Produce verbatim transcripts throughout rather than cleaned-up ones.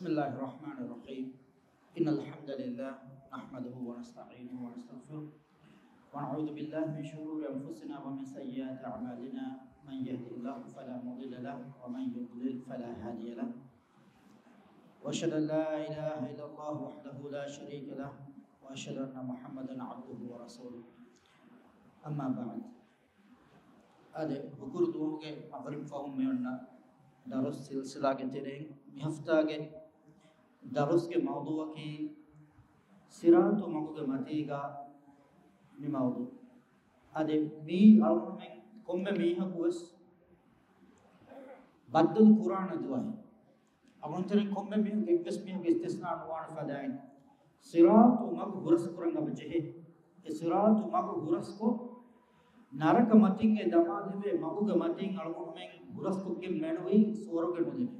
بسم الله الرحمن الرحيم. إن الحمد لله نحمده ونستعينه ونستغفره، ونعوذ بالله من شرور أنفسنا ومن سيئات أعمالنا. من يهد الله فلا مضل له، ومن يضلل فلا هادي له. وأشهد أن لا إله إلا الله وحده لا شريك له، وأشهد أن محمدا عبده ورسوله. أما بعد. އާދެ، ހުކުރު ދުވަހުގެ މަޣްރިބް ފަހުން މި އޮންނަ ދަރުސް ސިލްސިލާގެ ތެރެއިން މި ހަފްތާގެ ދަރުސްގެ މައުޟޫއަކީ ސިރާޠު މަގުގެ މަތީގަ މި މައުޟޫ. އާދެ، މީ އަޅުގަނޑުމެން ކޮންމެ މީހަކު ވެސް ބައްދަލު ކުރާނެ ދުވަހެއް. އަޅުގަނޑުތެރެ ކޮންމެ މީހަކު އެއްވެސް މީހަކު އިސްތިސްނާ ނުވާނެ ފަދައިން، ސިރާޠު މަގު ހުރަސް ކުރަން އަބަ ޖެހޭ. އެ ސިރާޠު މަގު ހުރަސްކޮށް، ނަރަކަ މަތިން އެ ދަމާލެވޭ މަގުގެ މަތިން އަޅުގަނޑުމެން ހުރަސްކޮށްގެން މެނުވީ ސުވަރުގެ ނުލިބޭ.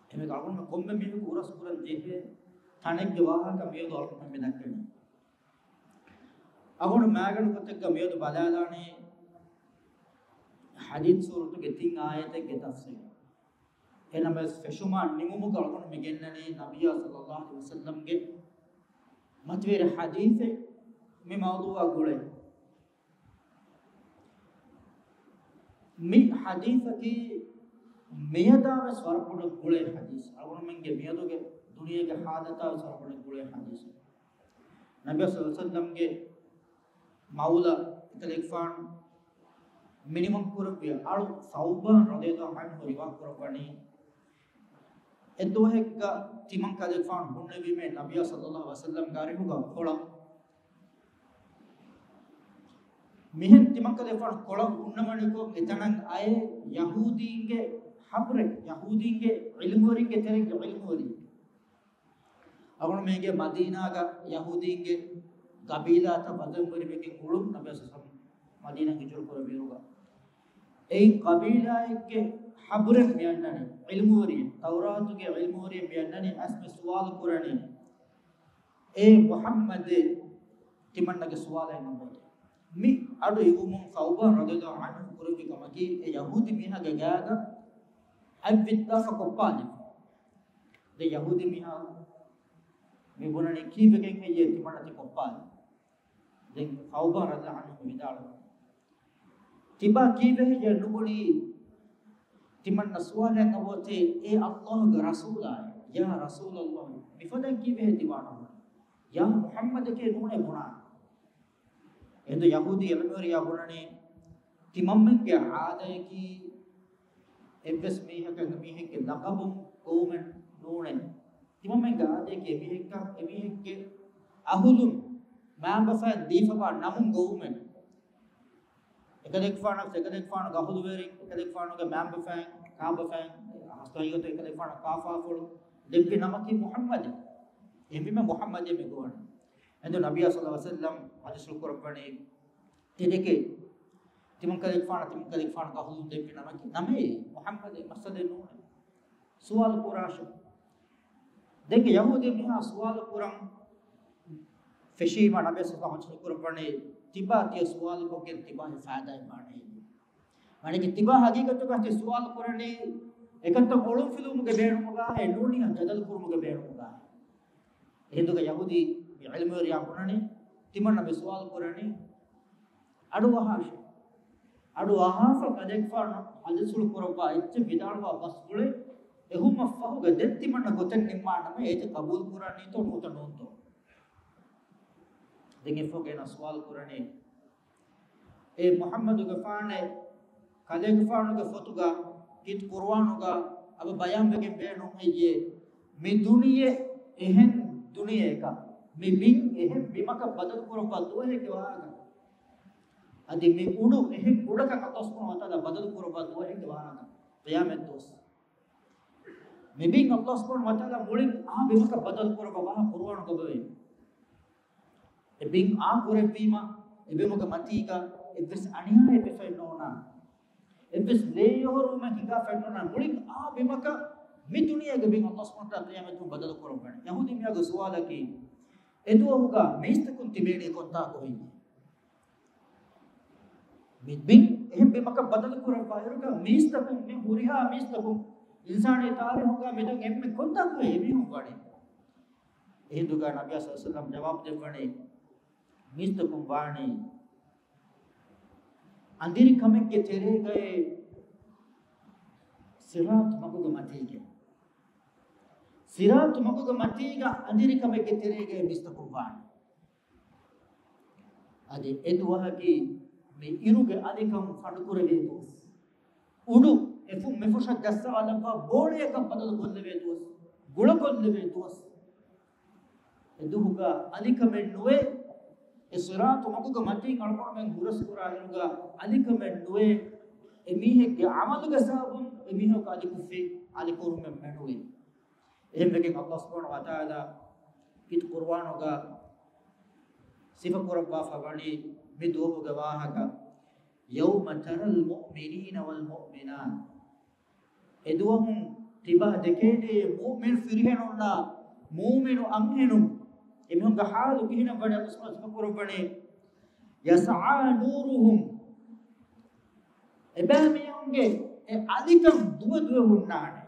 އެމެ އަޅުގަނޑުމެން ކޮންމެ މީހަކު ހުރަސް ކުރަން ޖެހޭ ތަނެއްގެ ވާހަކަ މިއަދު އަޅުގަނޑުމެން މި ދައްކަނީ. އަޅުގަނޑު މާގަނޑު ގޮތެއްގަ މިއަދު ބަލާލާނީ ޙަދީޘް ސޫރަތުގެ ތިން އާޔަތެއްގެ ތަފްސީރު. އެނަމަވެސް ފެށުމާ ނިމުމުގަ އަޅުގަނޑު މި ގެންނަނީ ނަބިއްޔާ ޞައްލައްލާހު ޢަލައިހި ވަސައްލަމްގެ މަތިވެރި ޙަދީޘެއް މި މައުޟޫއާ ގުޅޭ. މި ޙަދީޘަކީ މިއަދާވެސް ވަރަށް ބޮޑަށް ގުޅޭ ޙަދީޘް. އަޅުގަނޑުމެންގެ މިއަދުގެ ދުނިޔޭގެ ޙާލަތާވެސް ވަރަށް ބޮޑަށް ގުޅޭ ޙަދީޘެއް. ނަބިއްޔާ ޞައްލައްލާހު ޢަލައިހި ވަސައްލަމްގެ މައުލާ އެކަލޭގެފާނު މިނިވަން ކުރެއްވި އަޅު ޘައުބާން ރަޟިޔައްލާހު ޢަންހު ރިވާ ކުރައްވަނީ، އެ ދުވަހެއްގަ ތިމަން ކަލޭގެފާނު ހުންނެވީމޭ ނަބިއްޔާ ޞައްލައްލާހު ޢަލައިހި ވަސައްލަމްގެ އަރިހުގަ ކޮޅަށް. މިހެން ތިމަން ކަލޭގެފާނު ކޮޅަށް ހުންނަވަނިކޮށް، އެތަނަށް އައޭ ޔަހޫދީންގެ ޙަބްރެއް، ޔަހޫދީންގެ ޢިލްމުވެރިންގެ ތެރެއިން ޢިލްމުވެރިން. އަޅުގަނޑުމެންގެ މަދީނާގަ ޔަހޫދީންގެ ގަބީލާތައް ބަދަލުވެރިވެގެން އުޅުނު ނަބިއްޔާ ޞައްލައްލާހު ޢަލައިހި ވަސައްލަމް މަދީނާ ހިޖުރަ ކުރެއްވިއިރުގަ. އެއިން ގަބީލާއެއްގެ ޙަބްރެއް މިއަންނަނީ، ޢިލްމުވެރިއެއް، ތައުރާތުގެ ޢިލްމުވެރިއެއް މިއަންނަނީ އައިސް މި ސުވާލު ކުރަނީ، އޭ މުޙައްމަދޭ، ތިމަންނަގެ ސުވާލަށް އަނބޯދޭ. މި އަޑު އިވުމުން ޘައުބާން ރަޟިޔައްލާހު ޢަންހު ކުރެއްވި ކަމަކީ، އެ ޔަހޫދީ މީހާގެ ގާގަ އަތް ވިއްދާފަ ކޮއްޕާލި. ދެ ޔަހޫދީ މީހާ މި ބުނަނީ ކީއްވެގެން ހެއްޔޭ ތިމަންނަ ތި ކޮއްޕާލި؟ ދެން ޚައުބާން ރަޟިޔަﷲ ޢަންހު ވިދާޅުވި، ތިބާ ކީއްވެ ހެއްޔޭ ނުބުނީ؟ ތިމަންނަ ސުވާލެއް ނުވަތޭ، އޭ ﷲ ގެ ރަސޫލާއޭ، ޔާ ރަސޫލަﷲ، މިފަދައިން ކީއްވެ ހެއްޔޭ ތިބާ ނުބުނީ؟ ޔާ މުޙައްމަދެކޭ ނޫނޭ ބުނާ. އެހިނދު ޔަހޫދީ ޢިލްމުވެރިޔާ ބުނަނީ، ތިމަންމެންގެ ޢާދަޔަކީ އެއްވެސް މީހަކަށް މީހެއްގެ ލަޤަބުން ގޮވުމެއް ނޫނޭ. ތިމަންމެންގެ ޢާދަޔަކީ އެމީހެއްގެ، އެމީހެއްގެ އަހުލުން މައިންބަފައިން ދީފަވާ ނަމުން ގޮވުމެއް. އެކަލޭގެފާނަށް، އެކަލޭގެފާނުގެ އަހުލުވެރިން، އެކަލޭގެފާނުގެ މައިންބަފައިން، ކާބަފައިން، ހަސްތައް ހަގީގަތު އެކަލޭގެފާނަށް ކާފާފުޅު ދެއްވި ނަމަކީ މުޙައްމަދޭ. އެހެންވީމަ މުޙައްމަދޭ މި ގޮވަނީ. އެހިނދު ނަބިއްޔާ ޞައްލަﷲ ޢަލައިހި ވަސައްލަމް ޙަދީޘްފުޅު ކުރައްވަނީ، ތިދެކޭ ތިމަން ކަލޭގެފާނަށް، ތިމަން ކަލޭގެފާނުގެ އަހުލުން ދެއްވި ނަމަކީ، ނަމޭ މުޙައްމަދޭ، މައްސަލައެއް ނޫނޭ. ސުވާލު ކުރާށޭ. ދެން އެ ޔަހޫދީ މީހާ ސުވާލު ކުރަން ފެށީމަ، ނަބިއްޔާ ޞައްލަﷲ ޢަލައިހި ވަސައްލަމް ޙަދީޘްފުޅު ކުރައްވަނީ، ތިބާ ތިޔަ ސުވާލު ކޮށްގެން ތިބާ ހެ ފައިދާއެއް ވާނެ. މާނައަކީ ތިބާ ހަގީގަތުގަ ތި ސުވާލު ކުރަނީ އެކަންތައް އޮޅުންފިލުވުމުގެ ބޭނުމުގައޭ، ނޫނީ ޖަދަލު ކުރުމުގެ ބޭނުމުގައޭ. އެހިނދުގަ ޔަހޫދީ މި ޢިލްމުވެރިޔާ ބުނަނީ ތިމަންނަ މި ސުވާލު ކުރަނީ އަޑު އަހާށޭ. އަޑު އަހާފަ ކަލޭގެފާނު ޙަދީޘްފުޅު ކުރައްވާ އެއްޗެއް ވިދާޅުވާ ބަސްފުޅެއް އެހުމަށްފަހުގަ ދެން ތިމަންނަ ގޮތެއް ނިންމާނަމަ އޭތި ޤަބޫލު ކުރާނީތޯ ނުވަތަ ނޫންތޯ؟ ދެން އެއަށްފަހުގަ އޭނާ ސުވާލު ކުރަނީ، އޭ މުޙައްމަދުގެފާނޭ، ކަލޭގެފާނުގެ ފޮތުގަ ކީރިތި ޤުރުއާނުގަ އަބަ ބަޔާންވެގެން ބޭނުން ހެއްޔޭ؟ މި ދުނިޔެ އެހެން ދުނިޔެއަކަށް، މި ބިން އެހެން ބިމަކަށް ބަދަލު ކުރައްވާ ދުވަހެއްގެ ވާހަކަ. އަދި މި އުޑު އެހެން އުޑަކަށް ﷲ ސުބްޙާނަހޫ ވަތަޢާލާ ބަދަލު ކުރައްވާ ދުވަހެއްގެ ވާހަކަ. ޤިޔާމަތް ދުވަސް. މި ބިން ﷲ ސުބްޙާނަހޫ ވަތަޢާލާ މުޅިން އާ ބިމަކަށް ބަދަލު ކުރައްވާ ވާހަކަ ޤުރުއާނުގަ އެބަވޭ. އެ ބިން އާ ކުރެއްވީމަ، އެ ބިމުގެ މަތީގަ އެއްވެސް އަނިޔާއެއް ވެފައެއް ނޯންނާނެ. އެއްވެސް ލޭއޮހޮރުވުމެއް ހިނގާފައެއް ނޯންނާނެ. މުޅިން އާ ބިމަކަށް މި ދުނިޔޭގެ ބިން ﷲ ސުބްޙާނަހޫ ވަތަޢާލާ ޤިޔާމަތް ދުވަހު ބަދަލު ކުރައްވާނެ. ޔަހޫދީ މީހާގެ ސުވާލަކީ، އެ ދުވަހުގަ މީސްތަކުން ތިބޭނީ ކޮންތާކު ހެއްޔޭ؟ މި ބިން އެހެން ބިމަކަށް ބަދަލު ކުރައްވާ އިރުގަ މީސްތަކުން، މި ހުރިހާ މީސްތަކުން އިންސާނީ ތާރީޚުގަ މިދުން އެންމެ ކޮންތާކު އެމީހުން ވަނީ؟ އެހިނދުގަ ނަބިޔާ ޞައްލަﷲު ޢަލައިހި ވަސައްލަމް ޖަވާބު ދެއްވަނީ، މީސްތަކުން ވާނީ އަނދިރިކަމެއްގެ ތެރޭގައި ޞިރާޠު މަގުގެ މަތީގަ، ޞިރާޠު މަގުގެ މަތީގަ އަނދިރިކަމެއްގެ ތެރޭގައި މީސްތަކުން ވާނީ. އަދި އެ ދުވަހަކީ މި އިރުގެ އަލިކަން ފަނޑުކުރެވޭ ދުވަސް. އުޑު އެފުށް މިފުށަށް ޖައްސާލައްވާ ބޯޅަޔަކަށް ބަދަލު ކޮށްލެވޭ ދުވަސް، ގުޅަކޮށްލެވޭ ދުވަސް. އެ ދުވަހުގަ އަލިކަމެއް ނުވޭ. އެ ޞިރާޠު މަގުގެ މަތީން އަޅުގަނޑުމެން ހުރަސް ކުރާ އިރުގަ އަލިކަމެއް ނުވޭ. އެ މީހެއްގެ ޢަމަލުގެ ސަބަބުން އެ މީހަކު އަލިކުއްފި އަލިކުރުމެއް މެނުވޭ. އެހެންވެގެން ﷲ ސުބްޙާނަހޫ ވަތަޢާލާ ކީރިތި ޤުރުއާނުގަ ސިފަކުރައްވާފަ ވަނީ މި ދުވަހުގެ ވާހަކަ، يَوْمَ تَرَى الْمُؤْمِنِينَ وَالْمُؤْمِنَاتِ. އެ ދުވަހުން ތިބާ ދެކޭނެ މުއުމިން ފިރިހެނުންނާ މުއުމިނު އަންހެނުން. އެމީހުންގެ ޙާލު ކިހިނެއް ވަނީ؟ ﷲ ސުބްޙާނަހޫ ވަތަޢާލާ ސިފަކުރައްވަނީ، يَسْعَىٰ نُورُهُمْ. އެބައިމީހުންގެ އެ އަލިކަން ދުވެ ދުވެ ހުންނާނެ.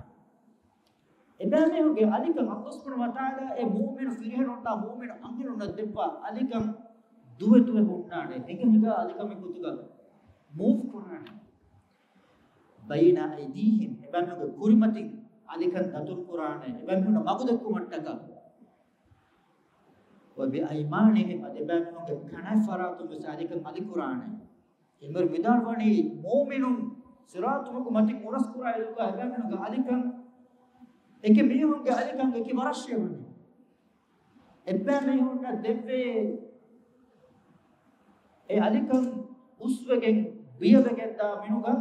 އެބައިމީހުންގެ އަލިކަން ﷲ ސުބްޙާނަހޫ ވަތަޢާލާ އެ މުއުމިނު ފިރިހެނުންނާ މުއުމިނު އަންހެނުންނަށް ދެއްވާ އަލިކަން ދުވެ ދުވެ ހުންނާނެ. ހިނގަ ހިނގާ އަލިކަމެއް ގޮތުގަ މޫވް ކުރާނެ. بَيْنَ أَيْدِيهِمْ، އެބައިމީހުންގެ ކުރިމަތިން އަލިކަން ދަތުރު ކުރާނެ، އެބައިމީހުންނަށް މަގު ދެއްކުމަށްޓަކާ. وَبِأَيْمَانِهِمْ، އަދި އެބައިމީހުންގެ ކަނާތް ފަރާތުން ވެސް އަލިކަން އަލި ކުރާނެ. އެނބުރި ވިދާޅުވަނީ، މުއުމިނުން ޞިރާޠު މަގު މަތިން އުރަސް ކުރާ އިރުގަ އެބައިމީހުންގެ އަލިކަން، އެކި މީހުންގެ އަލިކަން އެކި ވަރަށް ޝޭވަނީ. އެއްބައިމީހުންނަށް ދެއްވޭ އެ އަލިކަން އުސްވެގެން ބިޔަވެގެންދާ މިނުގަ،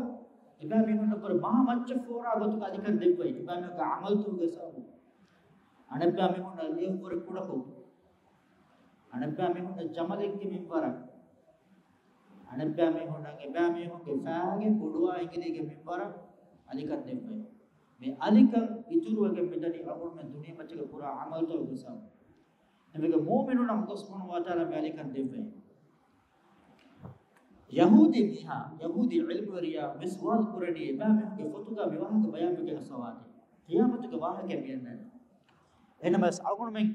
އެބައިމީހުންނަށްވުރެ މާ މައްޗަށް ފޯރާ ގޮތުގަ އަލިކަން ދެއްވައި، އެބައިމީހުންގެ ޢަމަލުތަކުގެ ސަބަބުން. އަނެއްބައިމީހުންނަށް ލިޔައްވުރެ ކުޑަކޮށް، އަނެއްބައިމީހުންނަށް ޖަމަލެއްގެ މިންވަރަށް، އަނެއްބައިމީހުންނަށް އެބައިމީހުންގެ ފައިގެ ބޮޑުވާ އިނގިލީގެ މިންވަރަށް އަލިކަން ދެއްވައި. މި އަލިކަން އިތުރުވެގެން މިދަނީ އަޅުގަނޑުމެން ދުނިޔެމައްޗަށް ކުރާ ޢަމަލުތަކުގެ ސަބަބުން. އެމީހުންގެ މުއުމިނުންނަށް ﷲ ސުބްޙާނަހޫ ވަތަޢާލާ މި އަލިކަން ދެއްވައި. ޔަހޫދީ މީހާ، ޔަހޫދީ ޢިލްމުވެރިޔާ މި ސުވާލު ކުރަނީ އެބައިމީހުންގެ ފޮތުގަ މި ވާހަކަ ބަޔާންވެގެން އަސްވާދެ. ޤިޔާމަތުގެ ވާހަކައެއް މިއަންނަނީ. އެހެންނަމަވެސް އަޅުގަނޑުމެން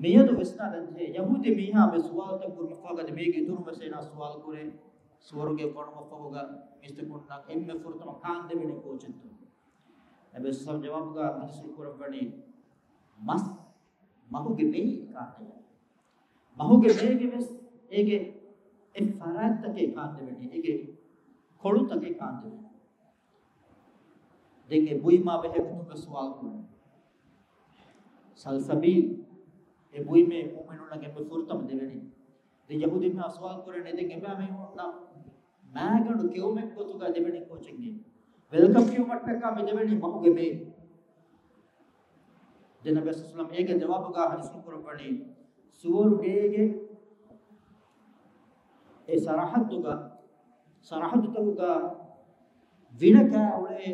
މިއަދު ވިސްނާލަންޖެހޭ، ޔަހޫދީ މީހާ މި ސުވާލުތައް ކުރުމަށްފަހުގަ މީގެ އިތުރުން ވެސް އޭނާ ސުވާލު ކުރޭ، ސުވަރުގެ ވަނުމަށްފަހުގަ މީސްތަކުންނަށް އެންމެ ފުރަތަމަ ކާންދެވޭނީ ކޯޗެއްތޯ؟ ނަބީ ސައްލަމް ޖަވާބުގަ ހަދީސް ކުރައްވަނީ، މަސް މަހުގެ މޭ ކާންދެވޭ. މަހުގެ މޭގެ ވެސް އޭގެ އެއް ފަރާތްތަކެއް ކާންދެވޭނީ، އޭގެ ކޮޅުތަކެއް ކާންދެވޭނީ. ދެން އެ ބުއިމާ ބެހޭ ގޮތުން ވެސް ސުވާލު ކުރޭ. ސަލްސަބީލް، އެ ބުއިމޭ މުއުމިނުންނަށް އެންމެ ފުރަތަމަ ދެވޭނީ. ދެން ޔަހޫދީ މީހާ ސުވާލު ކުރޭ، ދެން އެބައިމީހުންނަށް މާގަނޑު ކެއުމެއް ގޮތުގަ ދެވެނީ ކޯޗެއްގެ؟ ވެލްކަމް ކެއުމަށްޓަކާ މި ދެވެނީ މަހުގެ މޭ. ދެން ނަބީ ސައްލަމް އޭގެ ޖަވާބުގަ ހަދީސް ކުރައްވަނީ، ސުވަރުގޭގެ އެ ސަރަހައްދުގަ، ސަރަހައްދުތަކުގަ ވިނަކާ އުޅޭ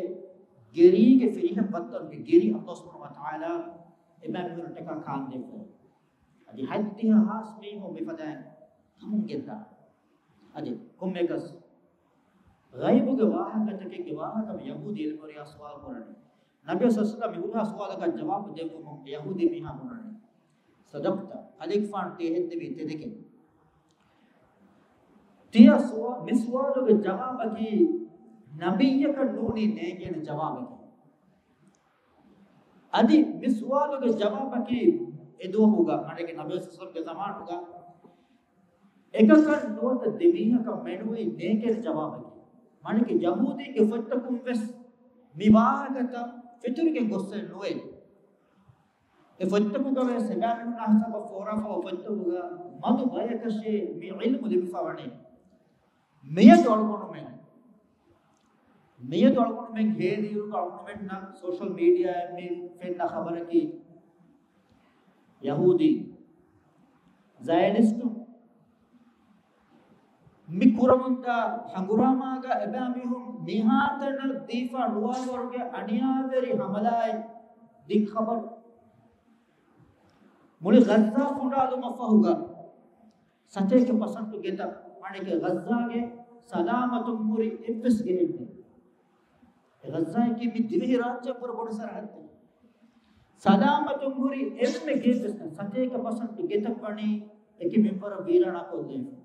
ގެރީގެ ފިރިހެން ވައްތަރުގެ ގެރި ﷲ ސުބްޙާނަހޫ ވަތަޢާލާ އެބައިމީހުންނަށްޓަކާ ކާންދެއްވައި. އަދި ހަތްދިހަ ހާސް މީހުން މިފަދައިން ކަމުން ގެންދާ. އަދި ކޮންމެއަކަސް ޣައިބުގެ ވާހަކަތަކެއްގެ ވާހަކަ މި ޔަހޫދީ ޢިލްމުވެރިޔާ ސުވާލު ކުރަނީ. ނަބީ ސައްލަމް މި ހުރިހާ ސުވާލަކަށް ޖަވާބު ދެއްވުމުން އެ ޔަހޫދީ މީހާ ބުނަނީ، ޞަދަޤްތަ، ކަލޭގެފާނު ތިޔަ ހެއްދެވީ ތެދެކޭ. ތިޔަ ސުވާ-، މި ސުވާލުގެ ޖަވާބަކީ ނަބިއްޔަކަށް ނޫނީ ނޭނގޭނެ ޖަވާބެކޭ. އަދި މި ސުވާލުގެ ޖަވާބަކީ އެދުވަހުގަ، މާނައަކީ ނަބީ ސައްލަމްގެ ޒަމާނުގަ އެކަކަށް ނުވަތަ ދެމީހަކަށް މެނުވީ ނޭނގޭނެ ޖަވާބަކީ. މާނައަކީ ޔަހޫދީންގެ ފޮތްތަކުން ވެސް މި ވާހަކަތައް ފެތުރިގެން ގޮއްސެއް ނުވޭ. އެ ފޮތްތަކުގަ ވެސް އެބައިމީހުންނާ ހިސާބަށް ފޯރާފަވާ ފޮތްތަކުގަ މަދު ބަޔަކަށޭ މި ޢިލްމު ލިބިފަ ވަނީ. މިއަދު އަޅުގަނޑުމެން، މިއަދު އަޅުގަނޑުމެން ހޭލިއިރުގަ އަޅުގަނޑުމެންނަށް ސޯޝަލް މީޑިއާއިން މި ފެންނަ ޚަބަރަކީ، ޔަހޫދީ ޒަޔަނިސްޓު މި ކުރަމުންދާ ހަނގުރާމާގަ އެބައިމީހުން މިހާތަނަށް ދީފަ ނުވާވަރުގެ އަނިޔާވެރި ހަމަލާއެއް ދިން ޚަބަރު. މުޅި ޣައްޒާ ފުނޑާލުމަށްފަހުގަ ސަތޭކަ ޕަސަންޓު ގެތައް، މާނައަކީ ޣައްޒާގެ ސަލާމަތުން ހުރި އެއްވެސް ގެއެއް ނެތް. އެ ޣައްޒާއަކީ މި ދިވެހި ރާއްޖެ ކުރ ބޮޑު ސަރަހައްދެއް. ސަލާމަތުން ހުރި އެންމެ ގޭ ވެސް ނެތް. ސަތޭކަ ޕަސެންޓް ގެތައް ވަނީ އެކި މިންވަރަށް ވީރާނާ ކޮށްލެވިފަ.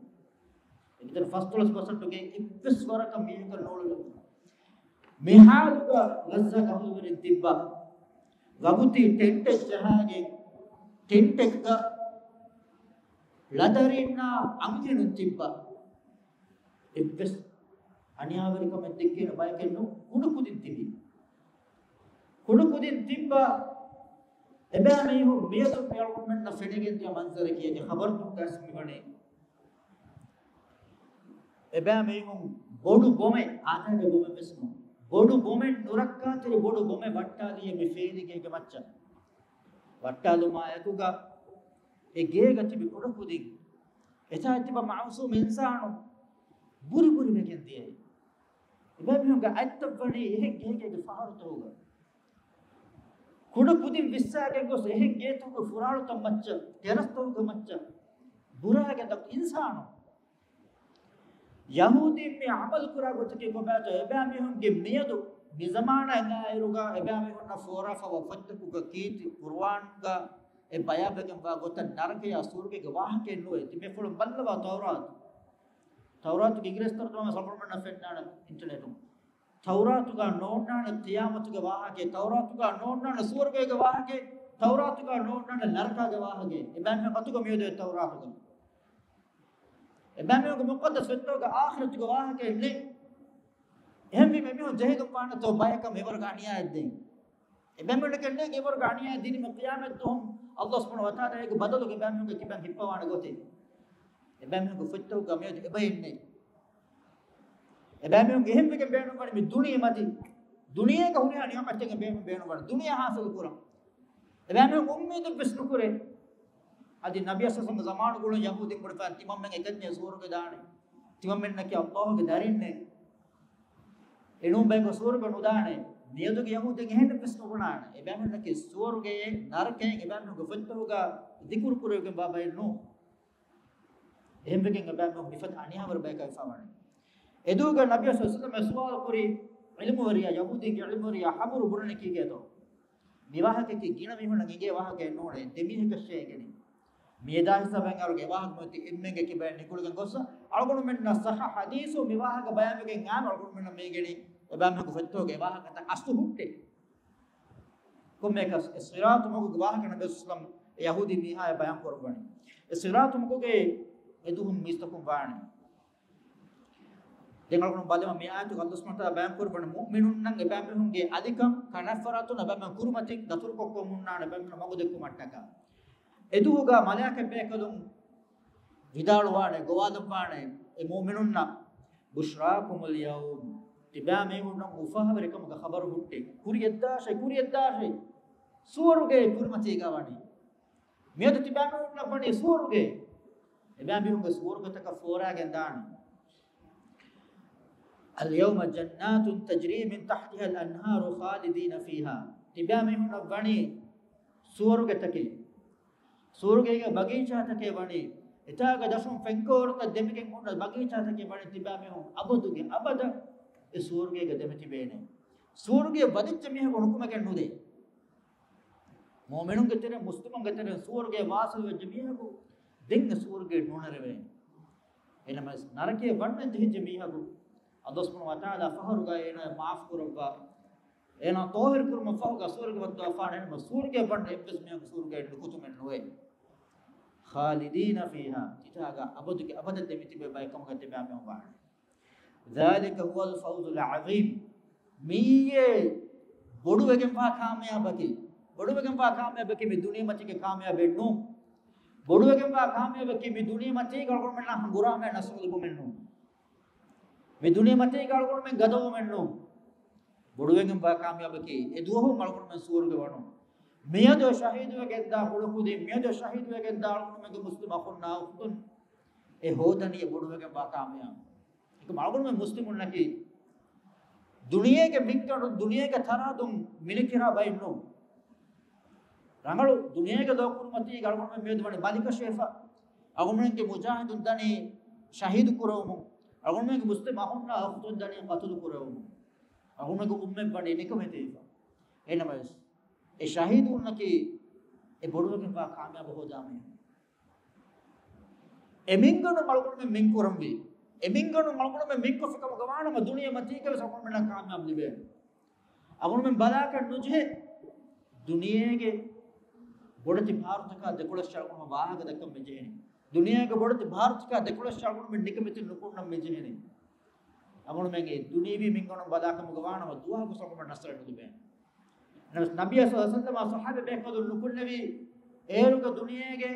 އެގެތެރެ ފަސްދޮޅަސް ޕަސެންޓުގެ އެއްވެސް ވަރަކަށް މީހަކަށް ނޫޅުލެވުނު. މި ހާލުގަ ޣައްޒާގެ އަހުލުވެރިން ތިއްބާ. ވަގުތީ ޓެންޓެއް ޖަހާގެން، ޓެންޓެއްގަ ޅަދަރީންނާ އަންހެނުން ތިއްބާ. އެއްވެސް އަނިޔާވެރިކަމެއް ދެއްކޭނެ ބަޔަކެއް ނޫން. ކުޑަކުދިން ތިބި. ކުޑަކުދިން ތިއްބާ. އެބައިމީހުން މިއަދު މި އަޅުގަނޑުމެންނަށް ފެނިގެން ދިޔަ މަންޒަރަކީ އަދި ޚަބަރުތަކުގައި މިވަނީ. އެބައިމީހުން ބޮޑު ބޮމެއް، އާދައިގެ ބޮމެއް ވެސް ނޫން، ބޮޑު ބޮމެއް ނުރައްކާތެރި ބޮޑު ބޮމެއް ވައްޓާލިއޭ މި ފޭލިގޭގެ މައްޗަށް. ވައްޓާލުމާ އެކުގަ އެ ގޭގަ ތިބި ކުޑަކުދިން، އެތާ ތިބި މައުސޫމް އިންސާނުން ބުރި ބުރި ވެގެން ދިޔައީ. އެބައިމީހުންގެ އަތްތައް ވަނީ އެހެން ގޭގޭގެ ފަހަރުތަކުގަ. ކުޑަކުދިން ވިއްސާގެން ގޮސް އެހެން ގޭތަކުގެ ފުރާޅުތައް މައްޗަށް، ޓެރަސްތަކުގެ މައްޗަށް ބުރާގެން ދައްކަ އިންސާނުން. ޔަހޫދީން މި އަމަލު ކުރާ ގޮތަކީ ކޮބާތޯ؟ އެބައިމީހުންގެ މިއަދު މި ޒަމާނާ އިންނައިރުގަ އެބައިމީހުންނަށް ފޯރާފަވާ ފޮތްތަކުގަ ކީރިތި ޤުރުއާންގަ އެ ބަޔާންވެގެންވާ ގޮތަށް ނަރަކަޔާ ސުވަރުގޭގެ ވާހަކައެއް ނުވޭ. ތި މި ފުޅުން ބައްލަވާ ތައުރާތު. ތައުރާތުގެ އިނގިރޭސި ތަރުޖަމާ ސަމަރުމަންނަށް ފެންނާނެ އިންޓަނެޓުން. ތައުރާތުގަ ނޯންނާނެ ޤިޔާމަތުގެ ވާހަކައެއް، ތައުރާތުގަ ނޯންނާނެ ސުވަރުގޭގެ ވާހަކައެއް، ތައުރާތުގަ ނޯންނާނެ ނަރަކާގެ ވާހަކައެއް. އެބައިމީހުން އަތުގަ މިއަދު އެ ތައުރާތުގަ. އެބައިމީހުންގެ މުޤައްދަސް ފޮތްތަކުގަ އާޚިރަތުގެ ވާހަކައެއް ނެތް. އެހެންވީމަ އެމީހުން ޖެހިލުން ވާނެތޯ ބަޔަކަށް އެވަރުގެ އަނިޔާއެއް ދޭން. އެބައިމީހުންނަކަށް ނޭނގެ އެވަރުގެ އަނިޔާ ދިނީމަ ޤިޔާމަތް ދުވަހު ﷲ ސުބްޙާނަހޫ ވަތަޢާލާ އޭގެ ބަދަލުގަ އެބައިމީހުންގެ ކިބައިން ހިއްޕަވާނެ ގޮތެއް. އެބައިމީހުންގެ ފޮތްތަކުގަ މިއަދު އެބައެއް ނެތް. އެބައިމީހުން އެހެންވެގެން ބޭނުންވަނީ މި ދުނިޔެ މަތި، ދުނިޔޭގަ ހުރިހާ ނިޢުމަތެއް ބޭނުން ބޭނުންވަނީ ދުނިޔެ ހާސިލު ކުރަން. އެބައިމީހުން އުއްމީދެއް ވެސް ނުކުރޭ. އަދި ނަބިއްޔާ ޞައްލަﷲ ޢަލައިހި ވަސައްލަމްގެ ޒަމާނުގަ ޔަހޫދީން ބުނެފަ ތިމަންމެން އެކަންޏެއް ސުވަރުގެ ދާނެ. ތިމަންމެންނަކީ ﷲ ގެ ދަރިންނޭ. އެނޫން ބަޔަކު ސުވަރުގެ ނުދާނެ. މިއަދުގެ ޔަހޫދީން އެހެނެއް ވެސް ނުބުނާނެ. އެބައިމީހުންނަކީ ސުވަރުގެއެއް ނަރަކައެއް އެބައިމީހުންގެ ފޮތްތަކުގަ ޛިކުރު ކުރެވިގެންވާ ބައެއް ނޫން. އެހެންވެގެން އެބައިމީހުން މިފަދަ އަނިޔާވެރި ބަޔަކަށް ވެފަ ވަނީ. އެދުވަހުގަ ނަބިއްޔާ ޞައްލަﷲ ޢަލައިހި ވަސައްލަމަށް ސުވާލު ކުރި ޢިލްމުވެރިޔާ، ޔަހޫދީންގެ ޢިލްމުވެރިޔާ ޚަބަރު ބުނަނީ ކީކޭތޯ؟ މި ވާހަކައަކީ ގިނަ މީހުންނަށް އެނގޭ ވާހަކައެއް ނޫނޭ، ދެ މީހަކަށޭ އެނގެނީ. މިއަދާ ހިސާބަށް އަޅުގަނޑު ވާހަކަ މިއޮތީ އެންމެންގެ ކިބައިން ނިކުޅެގެން ގޮސް، އަޅުގަނޑުމެންނަށް ޞައްޙަ ޙަދީޘު މި ވާހަކަ ބަޔާންވެގެން އައިމަ އަޅުގަނޑުމެންނަށް މި އެނގެނީ އެބައިމީހުންގެ ފޮތްތަކުގަ ވާހަކަތައް އަސްލު ހުއްޓޭ. ކޮންމެއަކަސް އެ ޞިރާޠު މަގުގެ ވާހަކަ ނަބީ ޞައްލަﷲ ޢަލައިހި ވަސައްލަމް އެ ޔަހޫދީ މީހާޔަށް ބަޔާން ކުރައްވަނީ. އެ ޞިރާޠު މަގުގައި އެދުވަހު މީސްތަކުން ވާނެ. ދެން އަޅުގަނޑު ބަލަމާ މި އާޔަތުގަ ﷲ ސުބްޙާނަހޫ ވަތަޢާލާ ބަޔާން ކުރައްވަނީ މުއުމިނުންނަށް އެބައިމީހުންގެ އަލިކަން ކަންފަރާތުން އެބައިމީހުން ކުރިމަތިން ދަތުރުކޮށް ކޮށް ހުންނާނެ އެބައިމީހުން މަގު ދެއްކުމަށްޓަކާ. އެދުވަހުގަ މަލާއިކަ ބޭކަލުން ވިދާޅުވާނެ، ގޮވާލައްވާނެ އެ މުއުމިނުންނަށް، بشراكم اليوم، ތިބާމީހުންނަށް އުފާވެރިކަމުގެ ޚަބަރު ހުއްޓޭ. ކުރިޔަށްދާށޭ، ކުރިޔަށްދާށޭ. ސުވަރުގެ ކުރިމަތީގަ ވަނީ. މިއަދު ތިބާމީހުންނަށް ވަނީ ސުވަރުގެ. އެބާމީހުންގެ ސުވަރުގެތަކަށް ފޯރާގެން ދާނެ. اليوم جنات تجري من تحتها الأنهار خالدين فيها. ތިބާމީހުންނަށް ވަނީ ސުވަރުގެތަކެއް. ސުވަރުގޭގެ ބަގީޗާތަކެއް ވަނީ. އެތާގަ ދަށުން ފެންކޯރުތައް ދެމިގެން ހުންނަ ބަގީޗާތަކެއް ވަނީ ތިބާމީހުން އަބަދުގެ އަބަދަށް އެ ސުވަރުގޭގަ ދެމިތިބޭނެ. ސުވަރުގޭ ވަދެއްޗެއް މީހަކު ނުކުމެގެން ނުދޭ. މުއުމިނުންގެ ތެރެއިން، މުސްލިމުންގެ ތެރެއިން ސުވަރުގޭ ވާސިލް ވެއްޖެ މީހަކު ދެން އެ ސުވަރުގޭ ނުނެރެވޭނެ. އެނަމަވެސް ނަރަކަޔަށް ވަންނަން ޖެހިއްޖެ މީހަކު ﷲ ސުބްޙާނަހޫ ވަތަޢާލާ ފަހަރުގަ އޭނާ މާފު ކުރައްވާ، އޭނާ ޠާހިރު ކުރުމަށް ފަހުގަ ސުވަރުގެ ވައްދަވާފާނެ. އެނަމަ ސުވަރުގޭ ވަންނަ އެއްވެސް މީހަކު ސުވަރުގޭ ނުކުތުމެއް ނުވޭ. خالدين فيها، ތިތާގަ އަބަދުގެ އަބަދަށް ދެމިތިބޭ ބައެއް ކަމުގަ ތިބާމީހުން ވާނެ. ذلك هو الفوز العظيم. މިއީ ބޮޑުވެގެންވާ ކާމިޔާބަކީ. ބޮޑުވެގެންވާ ކާމިޔާބަކީ މި ދުނިޔެމަތީގެ ކާމިޔާބެއް ނޫން. ބޮޑުވެގެންވާ ކާމިޔާބަކީ މި ދުނިޔެމަތީގަ އަޅުގަނޑުމެންނަށް ހަނގުރާމައިން ނަޞްރު ލިބުމެއް ނޫން. މި ދުނިޔެމަތީގަ އަޅުގަނޑުމެން ގަދަވުމެއް ނޫން. ބޮޑުވެގެންވާ ކާމިޔާބަކީ އެ ދުވަހު އަޅުގަނޑުމެން ސުވަރުގެ ވަނުން. މިއަދު ޝަހީދުވެގެންދާ ކުޑަކުދިން، މިއަދު ޝަހީދުވެގެންދާ އަޅުގަނޑުމެންގެ މުސްލިމް އަޚުންނާ އުޚްތުން އެ ހޯދަނީ ބޮޑުވެގެންވާ ކާމިޔާބު. އެކަމް އަޅުގަނޑުމެން މުސްލިމުންނަކީ ދުނިޔޭގެ މިންގަނޑު، ދުނިޔޭގެ ތަރާދުން މިނިކިރާ ބައެއް ނޫން. ރަނގަޅު ދުނިޔޭގެ ލޯ ކުރިމަތީގަ އަޅުގަނޑުމެން މިއަދު ވަނީ ބަލިކަށިވެފަ. އަޅުގަނޑުމެންގެ މުޖާހިދުން ދަނީ ޝަހީދު ކުރެވުމުން. އަޅުގަނޑުމެންގެ މުސްލިމް އަޚުންނާ އުޚްތުން ދަނީ ޤަތުލު ކުރެވުމުން. އަހުނަގު އުއްމެއް ވަނީ ނިކަމެތި ވެފަ. އެހެންނަމަވެސް، އެ ޝަހީދުންނަކީ އެ ބޮޑުވެގެންވާ ކާމިޔާބު ހޯދާ މީހުން. އެ މިންގަނޑު މަޅުގަނޑުމެން މިންކުރަންވީ. އެ މިންގަނޑު މަޅުގަނޑުމެން މިންކޮށްފިކަމުގަ ވާނަމަ ދުނިޔެ މަތީގަވެސް އަޅުގަނޑުމެންނަށް ކާމިޔާބު ލިބޭނެ. އަޅުގަނޑުމެން ބަލާކަށް ނުޖެހޭ ދުނިޔޭގެ ބޮޑެތި ބާރުތަކާ ދެކޮޅަށް އަޅުގަނޑުމެން ވާހަކަ ދައްކަން މި ޖެހޭނެ. ދުނިޔޭގެ ބޮޑެތި ބާރުތަކާ ދެކޮޅަށް އަޅުގަނޑުމެން ނިކަމެތި ނުކުންނަން މި ޖެހޭނެ. އަޅުގަނޑުމެން އެ ދުނިޔެވީ މިންގަނޑު ބަލާކަމުގަ ވާނަމަ ދުވަހަކު އަޅުގަނޑުމެން ނަޞްރެއް ނުލިބޭނެ. ނަމަވެސް ނަބިއްޔާ ޞައްލަﷲު ޢަލައިހި ވަސައްލަމަށް ޞަޙާބީ ބޭކަލުން ނުކުންނެވީ އޭރުގަ ދުނިޔޭގެ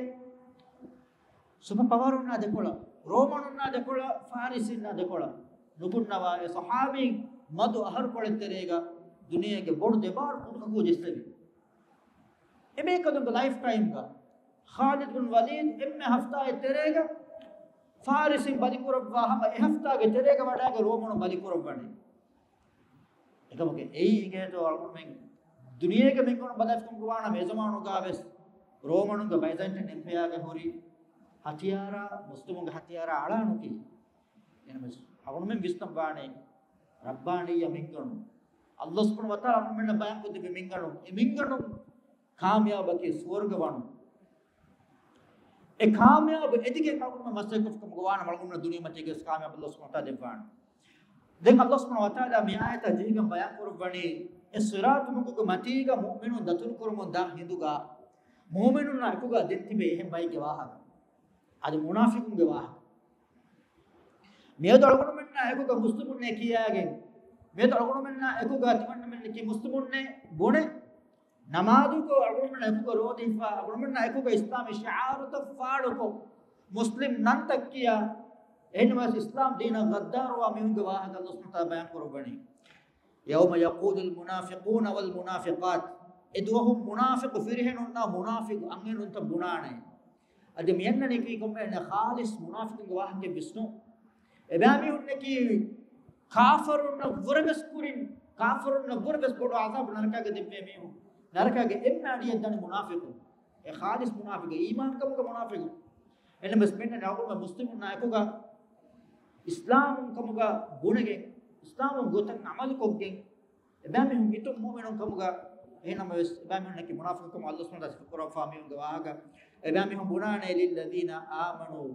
ސުޕަ ޕަވަރުންނާ ދެކޮޅަށް، ރޯމަނުންނާ ދެކޮޅަށް، ފާރިސީންނާ ދެކޮޅަށް ނުކުންނަވާ އެ ޞަޙާބީން މަދު އަހަރުކޮޅެއް ތެރޭގަ ދުނިޔޭގެ ބޮޑު ދެބާރު ކުޑަކަކޫ ޖެއްސެވި. އެބޭކަލުންގެ ލައިފް ޓައިމްގަ ޚާލިދު ބިން ވަލީދު އެންމެ ހަފްތާއެއް ތެރޭގަ ފާރިސީން ބަލިކުރައްވާ ހަމަ އެ ހަފްތާގެ ތެރޭގަ ވަޑައިގެން ރޯމަނުން ބަލިކުރައްވަނީ. އެކަމަކު އެއީ އިނގޭތޯ އަޅުގަނޑުމެން ދުނިޔޭގެ މިންގަނޑު ބަލާފިކަމުގަ ވާނަމަ އެ ޒަމާނުގަވެސް ރޯމަނުންގެ ބައިޒަންޓައިން އެމްޕަޔާގެ ހުރި ހަތިޔާރާ މުސްލިމުންގެ ހަތިޔާރާ އަޅާނުކީ. އެހެންނަމަވެސް އަޅުގަނޑުމެން ވިސްނަން ވާނެ ރައްބާނިއްޔަ މިންގަނޑު. ﷲ ސުބްޙާނަހޫ ވަތަޢާލާ އަޅުގަނޑުމެންނަށް ބަޔާންކޮށްދެއްވި މިންގަނޑު. އެ މިންގަނޑު ކާމިޔާބަކީ ސުވަރުގެ ވަނުން. އެ ކާމިޔާބު އެދިގެން އަޅުގަނޑުމެން މަސައްކަތްކޮށްފިކަމުގަ ވާނަމަ އަޅުގަނޑުމެން ދުނިޔެމަތީގަވެސް ކާމިޔާބު ﷲ ސުބްޙާނަހޫ ވަތަޢާލާ ދެއްވާނެ. ދެން ﷲ ސުބްޙާނަހޫ ވަތަޢާލާ މި އާޔަތާ ޖެހިގެން ބަޔާންކުރައްވަނީ، އެ ޞިރާޠު މަގުގެ މަތީގަ މުއުމިނުން ދަތުރުކުރަމުން ދާ ހިނދުގަ މުއުމިނުންނާ އެކުގަ ދެން ތިބޭ އެހެން ބައެއްގެ ވާހަކަ. އަދި މުނާފިޤުންގެ ވާހަކަ. މިއަދު އަޅުގަނޑުމެންނާ އެކުގަ މުސްލިމުންނޭ ކިޔާގެން، މިއަދު އަޅުގަނޑުމެންނާ އެކުގަ ތިމަންނަމެންނަކީ މުސްލިމުންނޭ ބުނެ، ނަމާދުކޮށް އަޅުގަނޑުމެން އެކުގަ ރޯދަ ހިފާ، އަޅުގަނޑުމެންނާ އެކުގަ އިސްލާމީ ޝިޢާރުތައް ފާޑުކޮށް، މުސްލިމް ނަންތައް ކިޔާ، އެހެންނަމަވެސް އިސްލާމް ދީނަށް ޣައްދާރުވާ މީހުންގެ ވާހަކަ ﷲ ސުބްޙާނަހޫ ވަތަޢާލާ ބަޔާން ކުރައްވަނީ. يوم يقول المنافقون والمنافقات، އެ ދުވަހު މުނާފިޤު ފިރިހެނުންނާ މުނާފިޤު އަންހެނުންތައް ބުނާނެ. އަދި މިއަންނަނީ ކޮންމެހެން ޚާލިޞް މުނާފިޤުންގެ ވާހަކައެއް ވިސްނު. އެބައިމީހުންނަކީ ކާފަރުންނަށް ވުރެވެސް ކުރިން، ކާފަރުންނަށް ވުރެވެސް ބޮޑު ޢަޛާބު ނަރަކާގެ ދެއްވޭ މީހުން. ނަރަކާގެ އެންމެ އަޑިއަށް ދަނީ މުނާފިޤުން. އެ ޚާލިޞް މުނާފިޤު، އީމާންކަމުގަ މުނާފިޤު. އެންމެސް މެންނަ އަޅުގަނޑުމެން މުސްލިމުންނާ އެކުގަ އިސްލާމުން ކަމުގަ ބުނެގެން، އިސްލާމުން ގޮތަށް ޢަމަލުކޮށްގެން، އެބައިމީހުން ހިތުން މުއުމިނުން ކަމުގަ، އެހެންނަމަވެސް އެބައިމީހުންނަކީ މުނާފިޤުކަމަށް ﷲ ސުބްޙާނަހޫ ވަތަޢާލާ ސިފަކުރައްވާ މީހުންގެ ވާހަކަ. އެބައިމީހުން ބުނާނެ، للذين آمنوا،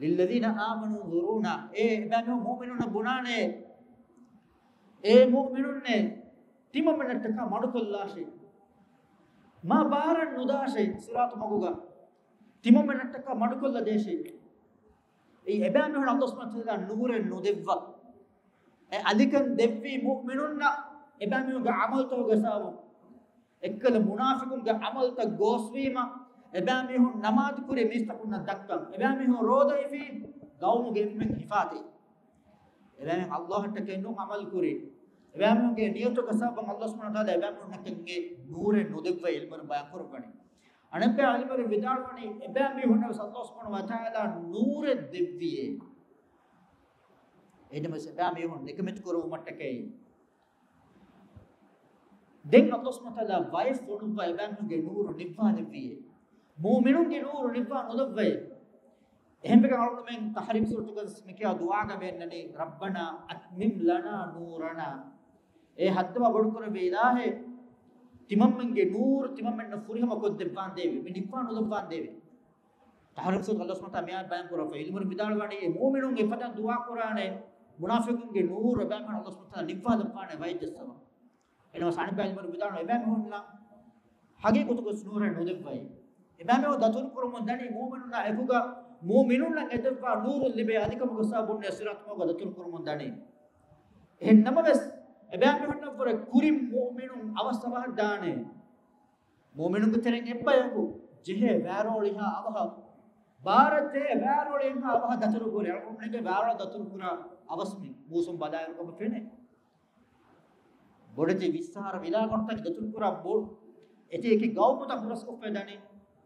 للذين آمنوا انظرونا، އޭ އެބައިމީހުން މުއުމިނުންނަށް ބުނާނެ، އޭ މުއުމިނުންނޭ، ތިމަންމެންނަށްޓަކާ މަޑުކޮށްލާށޭ. މާ ބާރަށް ނުދާށޭ ޞިރާޠު މަގުގަ. ތިމަންމެންނަށްޓަކާ މަޑުކޮށްލަދޭށޭ. އެއީ އެބައިމީހުން ﷲ ސުބްޙާނަހޫ ވަތަޢާލާ ނޫރެއް ނުދެއްވާ، އެ އަލިކަން ދެއްވީ މުއުމިނުންނަށް އެބައިމީހުންގެ ޢަމަލުތަކުގެ ސަބަބުން. އެއްކަލަ މުނާފިޤުންގެ ޢަމަލުތައް ގޯސްވީމަ، އެބައިމީހުން ނަމާދު ކުރި މީސްތަކުންނަށް ދައްކަން، އެބައިމީހުން ރޯދަ ހިފީ، ގައުމުގެ އެންމެން ހިފާތީ. އެބައިމީހުން ﷲ އަށްޓަކައި ނޫން ޢަމަލު ކުރީ. އެބައިމީހުންގެ ނިޔަތުގެ ސަބަބުން ﷲ ސުބްޙާނަހޫ ވަތަޢާލާ އެބައިމީހުންނަކަށް އެ ނޫރެއް ނުދެއްވައި ޢިލްމުވެރިން ބަޔާން ކުރައްވަނީ. އަނެއްބައި ޢިލްމުވެރިން ވިދާޅުވަނީ، އެބައިމީހުންނަށް ވެސް ﷲ ސުބްޙާނަހޫ ވަތަޢާލާ ނޫރެއް ދެއްވިއޭ. އެހެންނަމަވެސް އެބައިމީހުން ނިކަމެތި ކުރެވުމަށްޓަކައި. ދެން ﷲ ސުބްޙާނަހޫ ވަތަޢާލާ ވައެއް ފޮނުއްވާ އެބައިމީހުންގެ ނޫރު ނިއްވާލެއްވިއޭ. މުއުމިނުންގެ ނޫރު ނިއްވާ ނުލައްވައޭ. އެހެންވެގެން އަޅުގަނޑުމެން ތަޙްރީމް ސޫރަތުގަ މިކިޔާ ދުޢާގަ މިއަންނަނީ، ربنا أتمم لنا نورنا. އޭ ހައްދަވާ ބޮޑުކުރެއްވި އިލާހޭ، ތިމަންމެންގެ ނޫރު ތިމަންމެންނަށް ފުރިހަމަ ކޮށްދެއްވާނދޭވެ، މި ނިއްވާ ނުލައްވާނދޭވެ. ތަޙްރީމް ސޫރަތުގަ ﷲ ސުބްޙާނަހޫ ވަތަޢާލާ މިއާ ބަޔާން ކުރައްވަ، ޢިލްމުވެރިން ވިދާޅުވަނީ، އެ މުއުމިނުން އެފަދަ ދުޢާ ކުރާނެ، މުނާފިޤުންގެ ނޫރު އެބައިމީހުން ﷲ ސުބްޙާނަހޫ ވަތަޢާލާ ނިއްވާލައްވާނެ ވައެއް ޖައްސަވާ. އެނަމަސް އަނެއްބައި ޢިލްމުވެރިން ވިދާޅުވަނީ އެބައިމީހުންނަށް ޙަޤީޤަތުގަ ނޫރެއް ނުދެއްވައޭ. އެބައިމީހުން ދަތުރުކުރަމުން ދަނީ މުއުމިނުންނާ އެކުގަ މުއުމިނުންނަށް އެދެއްވާ ނޫރުން ލިބޭ އަލިކަމުގެ ސަބަބުން ޞިރާޠު މަގުގަ ދަތުރުކުރަމުން ދަނީ. އެހެން ނަމަވެސް، އެބައިމީހުންނަށްވުރެ ކުރިން މުއުމިނުން އަވަސް އަވަހަށް ދާނެ. މުއުމިނުންގެ ތެރެއިން އެއްބަޔަކު ޖެހޭ ވައިރޯޅިހާ އަވަހަށް، ބާރަށް ޖެހޭ ވައިރޯޅިހާ އަވަހަށް ދަތުރު ކުރޭ. އަޅުގަނޑުމެންގެ ވައިރޯޅި ދަތުރު ކުރާ އަވަސް މި މޫސުން ބަލާއިރު ކަމަށް ފެނޭ. ބޮޑެތި ވިއްސާރަ ވިލާގަނޑުތަކެއް ދަތުރުކުރާ ބޮ-، އެތި އެކި ގައުމުތައް ހުރަސްކޮށްފަ ދަނީ.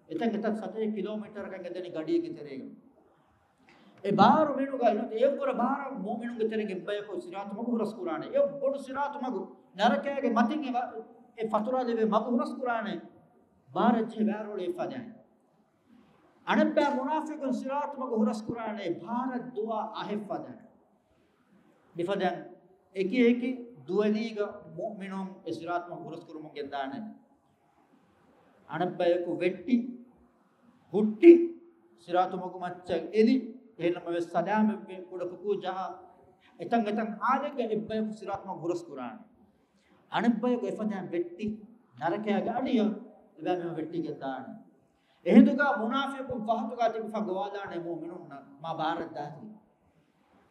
އެތަން އެތައް ސަތޭކަ ކިލޯމީޓަރަކަށް އެދަނީ ގަޑިއެއްގެ ތެރޭގަ. އެ ބާރު މިނުގަ އިނު އެއަށްވުރެ ބާރަށް މުއުމިނުންގެ ތެރެއިން އެއްބަޔަކު ޞިރާޠު މަގު ހުރަސްކުރާނެ. އެ ބޮޑު ޞިރާޠު މަގު ނަރަކައިގެ މަތިން އެ ވަ-، އެ ފަތުރާލެވޭ މަގު ހުރަސްކުރާނެ. ބާރަށް ޖެހޭ ވައިރޯޅި އެއްފަދައިން. އަނެއްބައި މުނާފިޤުން ޞިރާޠު މަގު ހުރަސްކުރާނެ ބާރަށް ދުވާ އަހެއްފަދައިން. މިފަދައިން އެކި އެކި ދުވެލީގަ މުއުމިނުން އެ ސިރާތު މަގު ހުރަސްކުރަމުން ގެންދާނެ. އަނެއްބަޔަކު ވެއްޓި، ހުއްޓި، ސިރާތު މަގު މައްޗަށް އެލި، އެހެންނަމަވެސް ސަލާމަތްވެ ކުޑަކުކޫ ޖަހާ، އެތަން އެތަން ހާލެއްގަ އެއްބަޔަކު ސިރާތު މަގު ހުރަސް ކުރާނެ. އަނެއްބަޔަކު އެފަދައިން ވެއްޓި، ނަރަކަޔާ ގަޑިއަށް އެބައިމީހުން ވެއްޓިގެން ދާނެ. އެހިނދުގަ މުނާފިޤުން ފަހަތުގަ ތިބިފަ ގޮވާލާނެ މުއުމިނުންނަށް މާ ބާރަށް ދާތީ.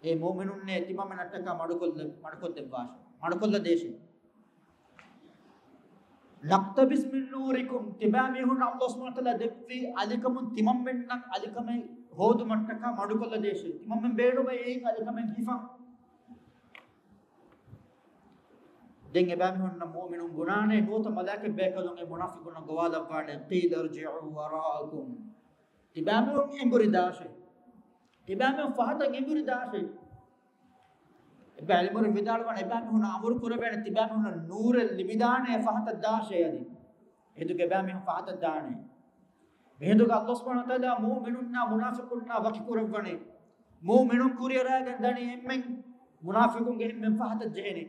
އޭ މުއުމިނުންނޭ، ތިމަންމެންނަށްޓަކާ މަޑުކޮށްލެ-، މަޑުކޮށްދެއްވާށެ. މަޑުކޮށްލަދޭށެ. نقتبس من نوركم، ތިބާމީހުން ﷲ ސުބްޙާނަހޫ ވަތަޢާލާ ދެއްވި އަލިކަމުން ތިމަންމެންނަށް އަލިކަމެއް ހޯދުމަށްޓަކާ މަޑުކޮށްލަދޭށެ. ތިމަންމެން ބޭނުމޭ އެއިން އަލިކަމެއް ހިފަން. ދެން އެބާމީހުންނަށް މުއުމިނުން ބުނާނެ، ނުވަތަ މަލާއިކަތް ބޭކަލުން އެ މުނާފިޤުންނަށް ގޮވާލައްވާނެ، قيل ارجعوا وراءكم، ތިބާމީހުން އެނބުރި ދާށެ. ތިބާމީހުން ފަހަތަށް އެނބުރި ދާށެ. އެބަ އިލްމުވެރިން ވިދާޅުވާނެ، އެބާމީހުންނަށް އަމުރު ކުރެވޭނެ، ތިބާމީހުންނަށް ނޫރެއް ލިބިދާނެ ފަހަތަށް ދާށޭ އަދި. އެހިނދުގެ އެބާމީހުން ފަހަތަށް ދާނެ. މިހިނދުގަ ﷲ ސުބްޙާނަހޫ ވަތަޢާލާ މުއުމިނުންނާ މުނާފިޤުންނާ ވަކި ކުރައްވަނީ. މުއުމިނުން ކުރިއަރައިގެން ދަނީ އެންމެން، މުނާފިޤުންގެ އެންމެން ފަހަތަށް ޖެހެނީ.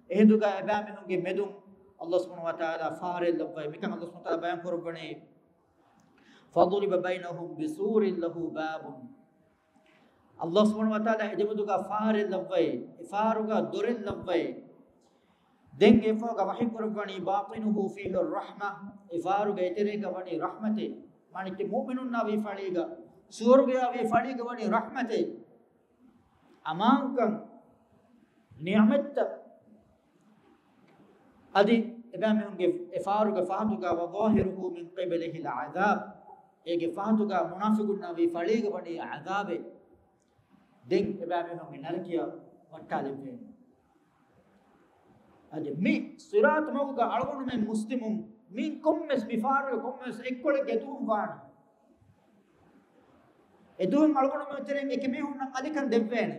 އެހިނދުގަ އެބާމީހުންގެ މެދުން ﷲ ސުބްޙާނަހޫ ވަތަޢާލާ ފަހަރެއް ލައްވައި. މިކަން ﷲ ސުބްޙާނަހޫ ވަތަޢާލާ ބަޔާން ކުރައްވަނީ، فضرب بينهم بسور له باب. ﷲ ސުބްޙާނަހޫ ވަތަޢާލާ އެދެމެދުގަ ފަހަރެއް ލައްވައި، އެ ފަހަރުގަ ދޮރެއް ލައްވައި. ދެން އެ ފަހަރުގަ ވަޙީ ކުރައްވަނީ، باطنه فيه الرحمة، އެ ފަހަރުގެ އެތެރޭގަ ވަނީ ރަޙްމަތެއް. މާނައަކީ މުއުމިނުންނާ ވީ ފަޅީގަ، ސުވަރުގެއާ ވީ ފަޅީގަ ވަނީ ރަޙްމަތެއް. އަމާންކަން، ނިޢުމަތްތައް. އަދި އެބައިމީހުންގެ އެ ފަހަރުގެ ފަހަތުގަ، وظاهره من قبله العذاب، އޭގެ ފަހަތުގަ މުނާފިޤުންނާ ވީ ފަޅީގަ ވަނީ ޢަޛާބެއް. ދެން އެބައިމީހުންގެ ނަރަކަޔަށް ވައްޓާލެއްވޭނެ. އަދި މި ޞިރާޠު މަގުގަ އަޅުގަނޑުމެން މުސްލިމުން މި ކޮންމެސް މި ފަހަރުގެ ކޮންމެސް އެއްކޮޅެއްގެ ދުވަހު ވާނެ. އެދުވަހު އަޅުގަނޑުމެން ތެރެއިން އެކި މީހުންނަށް އަލިކަން ދެއްވޭނެ.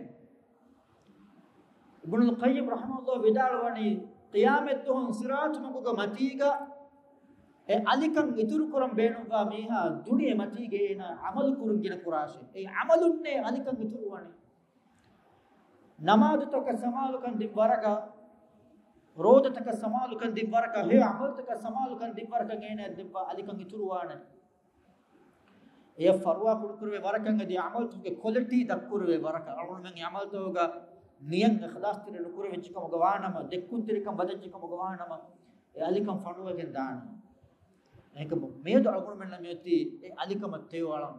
އިބްނުލް ޤައްޔިމް ރަޙިމަހުﷲ ވިދާޅުވަނީ، ޤިޔާމަތްދުވަހު ޞިރާޠު މަގުގެ މަތީގަ އެ އަލިކަން އިތުރުކުރަން ބޭނުންވާ މީހާ ދުނިޔެ މަތީގައި އޭނާ ޢަމަލު ކުރަން ގިނަ ކުރާށޭ. އެ ޢަމަލުންނޭ އަލިކަން އިތުރުވަނީ. ނަމާދުތަކަށް ސަމާލުކަން ދިން ވަރަކަށް، ރޯދަތަކަށް ސަމާލުކަން ދިން ވަރަކަށް، ހެޔޮ ޢަމަލުތަކަށް ސަމާލުކަން ދިން ވަރަކަށް އޭނާ ދެއްވާ އަލިކަން އިތުރުވާނެ. އެޔަށް ފަރުވާ ކުޑަކުރެވޭ ވަރަކަށް އަދި ޢަމަލުތަކުގެ ކޮލިޓީ ދަށްކުރެވޭ ވަރަކަށް. އަޅުގަނޑުމެން ޢަމަލުތަކުގަ ނިޔަތް އިޚްލާޞްތެރި ނުކުރެވިއްޖެ ކަމުގަ ވާނަމަ، ދެއްކުންތެރިކަން ވަދެއްޖެ ކަމުގަ ވާނަމަ، އެ އަލިކަން ފަނޑުވެގެން ދާނެ. އެކަމު މިއަދު އަޅުގަނޑުމެންނަށް މިއޮތީ އެ އަލިކަމަށް ތެޔޮއަޅަން.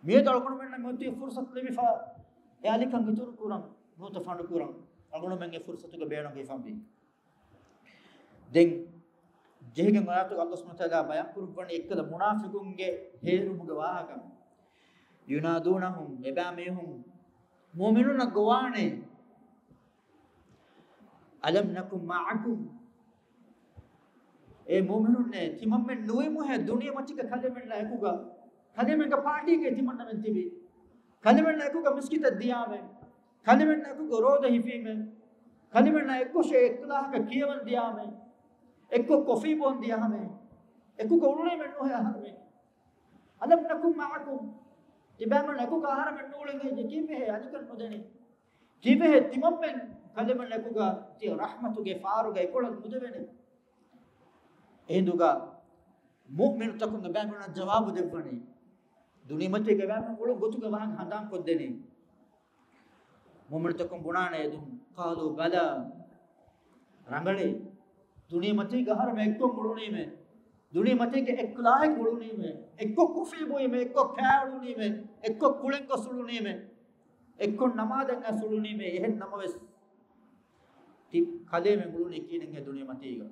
މިއަދު އަޅުގަނޑުމެންނަށް މިއޮތީ ފުރުޞަތު ލިބިފަ އެ އަލިކަން އިތުރު ކުރަން، ނުވަތަ ފަނޑު ކުރަން. އަޅުގަނޑުމެން އެ ފުރުޞަތުގަ ބޭނުން ހިފަންވީ. ދެން ޖެހިގެން އޮތް އާޔަތުގަ ﷲ ސުބްޙާނަހޫ ވަތަޢާލާ ބަޔާން ކުރައްވަނީ އެއްކަލަ މުނާފިޤުންގެ ހޭލުމުގެ ވާހަކަ. ينادونهم، އެބައިމީހުން މުއުމިނުންނަށް ގޮވާނެ، ألم نكن معكم؟ އޭ މުއުމިނުންނޭ، ތިމަންމެން ނުވީމުހޭ ދުނިޔެމަތީގަ ކަލޭމެންނާ އެކުގަ، ކަލޭމެންގެ ޕާޓީގައި ތިމަންނަމެން ތިބީ، ކަލޭމެންނާ އެކުގަ މިސްކިތަށް ދިޔާމޭ، ކަލޭމެންނާ އެކުގަ ރޯދަ ހިފީމޭ، ކަލޭމެންނާ އެއްކޮށޭ އެއްކްލާހަކަށް ކިޔަވަން ދިޔާމޭ، އެއްކޮށް ކޮފީ ބޯން ދިޔާމޭ، އެކުގަ އުޅުނީމެއް ނުހޭ އަހަރުމެން. ألم نكن معكم؟ ތިބާމެން އެކުގަ އަހަރަމެން ނޫޅެން ހެއްޔޭ؟ ކީއްވެހޭ އަލިކަން ނުދެނީ؟ ކީއްވެހޭ ތިމަންމެން ކަލޭމެން އެކުގަ ތިޔަ ރަޙްމަތުގެ ފާރުގަ އެކޮޅަށް ނުދެވެނީ؟ އެހިނދުގަ މުއުމިނުތަކުން އެބައިމީހުންނަށް ޖަވާބު ދެއްވަނީ، ދުނިޔެމަތީގަ އެބައިމީހުން އުޅުން ގޮތުގެ ވާހަކަ ހަނދާންކޮށްދެނީ. މުއުމިނުތަކުން ބުނާނެ އެދުން، قالوا بلى، ރަނގަޅޭ. ދުނިޔެމަތީގަ އަހަރުމެން އެއްކޮށް އުޅުނީމޭ. ދުނިޔެމަތީގަ އެއްކްލާހެއް އުޅުނީމޭ. އެއްކޮށް ކޮފީ ބުއީމޭ. އެއްކޮށް ކާ އުޅުނީމޭ. އެއްކޮށް ކުޅެން ގޮސް އުޅުނީމޭ. އެއްކޮށް ނަމާދަށް އައިސް އުޅުނީމޭ. އެހެން ނަމަވެސް، ތި ކަލޭމެން އުޅުނީ ކިހިނެއްހޭ ދުނިޔެމަތީގަ؟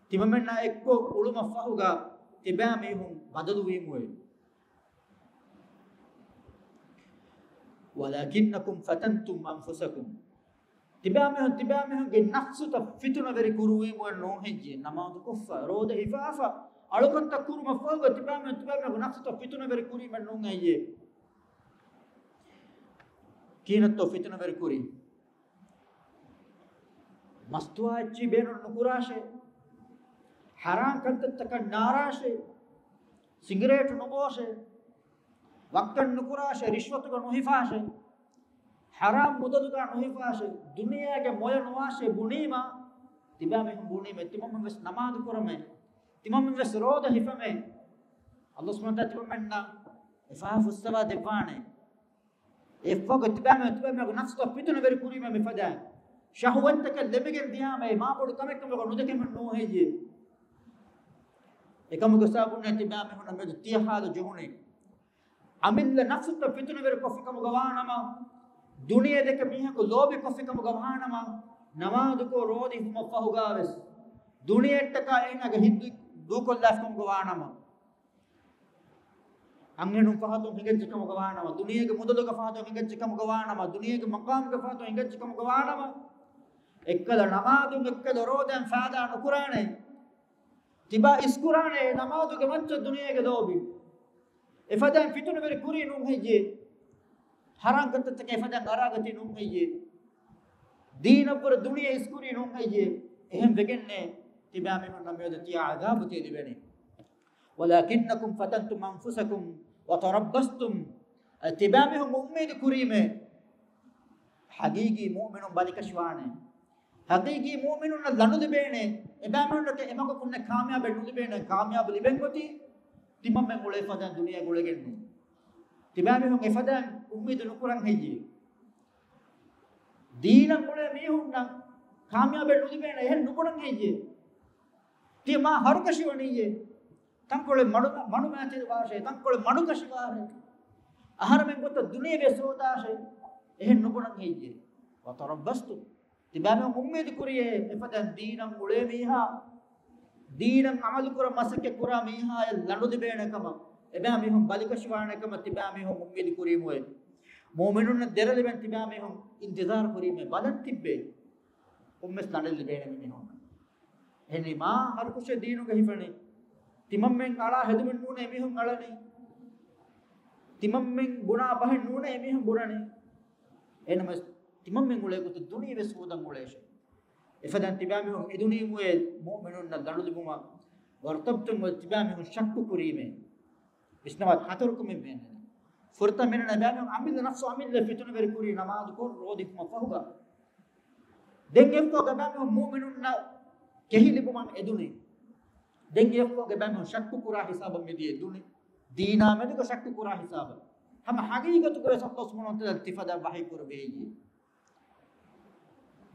ތިމަންމެންނާ އެއްކޮށް އުޅުމަށްފަހުގަ ތިބާމީހުން ބަދަލުވީމުއޭ. ولكنكم فتنتم أنفسكم. ތިބާމީހުން ތިބާމީހުންގެ ނަފްސުތައް ފިތުނަވެރި ކުރުވީމުއެއް ނޫން ހެއްޔޭ؟ ނަމާދު ކޮށްފަ، ރޯދަ ހިފާފަ، އަޅުކަންތައް ކުރުމަށްފަހުގަ ތިބާމީހުން ތިބާމީހުންގެ ނަފްސުތައް ފިތުނަވެރި ކުރީމެއް ނޫން ހެއްޔޭ؟ ކިހިނެއްތޯ ފިތުނަވެރި ކުރީ؟ މަސްތުވާ އެއްޗިހި ބޭނުން ނުކުރާށޭ. ހަރާން ކަންތައްތަކަށް ނާރާށޭ. ސިނގިރޭޓު ނުބޯށޭ. ވައްކަން ނުކުރާށޭ. ރިޝްވަތުގަ ނުހިފާށޭ. ޙަރާމް މުދަލުގަ ނުހިފާށޭ، ދުނިޔޭގެ މޮޔަ ނުވާށޭ ބުނީމަ، ތިބާމީހުން ބުނީމޭ، ތިމަންމެން ވެސް ނަމާދު ކުރަމޭ، ތިމަންމެން ވެސް ރޯދަ ހިފަމޭ. އަﷲ ސުބްޙާނަހޫ ވަތަޢާލާ ތިމަންމެންނަށް އެފާ ފުއްސަވާ ދެއްވާނެ. އެއްފަހަކު ތިބާމީހުން، ތިބާމީހުންގެ ނަފްސުތައް ފިތުނަވެރި ކުރީމޭ މިފަދައިން. ޝަހުވަތްތަކެއް ލެބިގެން ދިޔާމޭ، މާބޮޑު ކަމެއްކަމަކަށް ނުދެކެމެއް ނޫން ހެއްޔޭ؟ އެކަމުގެ ސަބަބުންނޭ ތިބާމީހުންނަށް މިއަދު ތިޔަ ހާލު ޖެހުނީ. އަމިއްލަ ނަފްސުތައް ފިތުނަވެރި ކޮށްފިކަމުގަ ވާނަމަ، ދުނިޔެ ދެކެ މީހަކު ލޯބި ކޮށްފިކަމުގަ ވާނަމަ، ނަމާދުކޮށް ރޯދަ ހިފުމަށް ފަހުގާވެސް ދުނިޔެއަށްޓަކާ އޭނާގެ ހިތް ދޫކޮށްލާފިކަމުގަ ވާނަމަ، އަންހެނުން ފަހަތުން ހިނގައްޖެ ކަމުގަ ވާނަމަ، ދުނިޔޭގެ މުދަލުގެ ފަހަތުން ހިނގައްޖެ ކަމުގަ ވާނަމަ، ދުނިޔޭގެ މަޤާމުގެ ފަހަތުން ހިނގައްޖެ ކަމުގަ ވާނަމަ، އެއްކަލަ ނަމާދުން އެއްކަލަ ރޯދައިން ފާދާ ނުކުރާނެ. ތިބާ އިސްކުރާނެ ނަމާދުގެ މައްޗަށް ދުނިޔޭގެ ލޯބި. އެފަދައިން ފިތުނަވެރި ކުރީ ނޫން ހެއްޔޭ؟ ހަރާން ކަންތައްތަކަށް އެފަދައިން އަރާގަތީ ނޫން ހެއްޔޭ؟ ދީނަށްވުރެ ދުނިޔެ އިސްކުރީ ނޫން ހެއްޔޭ؟ އެހެން ވެގެންނޭ ތިބާމީހުންނަށް މިއަދު ތިޔަ ޢަޛާބު ތިޔަ ލިބެނީ. وَلَٰكِنَّكُمْ فَتَنْتُمْ أَنْفُسَكُمْ وَتَرَبَّصْتُمْ. އަދި ތިބާމީހުން އުއްމީދު ކުރީމޭ، ޙަޤީޤީ މުއުމިނުން ބަލިކަށިވާނެ. ޙަޤީޤީ މުއުމިނުންނަށް ލަނޑު ލިބޭނެ. އެބާމީހުންނަކަށް އެމަގު ކުންނެ ކާމިޔާބެއް ނުލިބޭނެ. ކާމިޔާބު ލިބެން އޮތީ ތިމަންމެން އުޅޭ ފަދައިން ދުނިޔޭގަ އުޅެގެން ނޫން. ތިބާމީހުން އެފަދައިން އުއްމީދު ނުކުރަން ހެއްޔޭ؟ ދީނަށް އުޅޭ މީހުންނަށް ކާމިޔާބެއް ނުލިބޭނެ އެހެން ނުބުނަން ހެއްޔޭ؟ ތިޔަ މާ ހަރުކަށިވަނިއްޔޭ. ތަންކޮޅެއް މަޑު، މަޑު މައިތިރިވާށޭ، ތަންކޮޅެއް މަޑުކަށިވާށޭ. އަހަރެމެން ގޮތަށް ދުނިޔެ ވެސް ހޯދާށޭ. އެހެން ނުބުނަން ހެއްޔޭ؟ وَتَرَبَّصْتُمْ. ތިބާމީހުން އުއްމީދު ކުރިޔޭ އެފަދައިން ދީނަށް އުޅޭ މީހާ، ދީނަށް ޢަމަލު ކުރަން މަސައްކަތް ކުރާ މީހާޔަށް ލަނޑު ލިބޭނެ ކަމަށް، އެބާމީހުން ބަލިކަށިވާނެ ކަމަށް ތިބާމީހުން އުއްމީދު ކުރީމުއޭ. މުއުމިނުންނަށް ދެރަ ލިބެން ތިބާމީހުން އިންތިޒާރު ކުރީމޭ، ބަލަން ތިއްބޭ. ކޮންމެސް ލަނޑެއް ލިބޭނެ މި މީހުންނަށް. އެހެނީ މާ ހަރުކަށެއް ދީނުގަ ހިފަނީ. ތިމަންމެން އަޅާ ހެދުމެއް ނޫނޭ މީހުން އަޅަނީ. ތިމަންމެން ބުނާ ބަހެއް ނޫނޭ މީހުން ބުނަނީ. އެހެންނަމަވެސް ތިމަންމެން އުޅޭ ގޮތަށް ދުނިޔެ ވެސް ހޯދަން އުޅޭށޭ. އެފަދައިން ތިބާމީހުން އެދުނީމުއޭ މުއުމިނުންނަށް ލަނޑު ލިބުމަށް. وَارْتَبْتُمْ، ތިބާމީހުން ޝައްކު ކުރީމޭ. ވިސްނަވާ ހަތަރު ކަމެއް މިއަންނަނީ. ފުރަތަމަ މިއަންނަނީ އެބާމީހުން އަމިއްލަ ނަފްސު އަމިއްލަ ފިތުނަވެރި ކުރީ ނަމާދުކޮށް ރޯދަ ހިފުމަށް ފަހުގަ. ދެން އެއަށްފަހުގަ އެބާމީހުން މުއުމިނުންނަށް ކެހި ލިބުމަށް އެދުނީ. ދެން އެއަށްފަހުގަ އެބާމީހުން ޝައްކު ކުރާ ހިސާބަށް މިދިޔަ އެދުނީ. ދީނާ މެދުގަ ޝައްކު ކުރާ ހިސާބަށް. ހަމަ ހަގީގަތުގަ ވެސް ﷲ ސުބްޙާނަހޫ ވަތަޢާލާ ތިފަދަ ވަޙީ ކުރެއްވިއްޔޭ.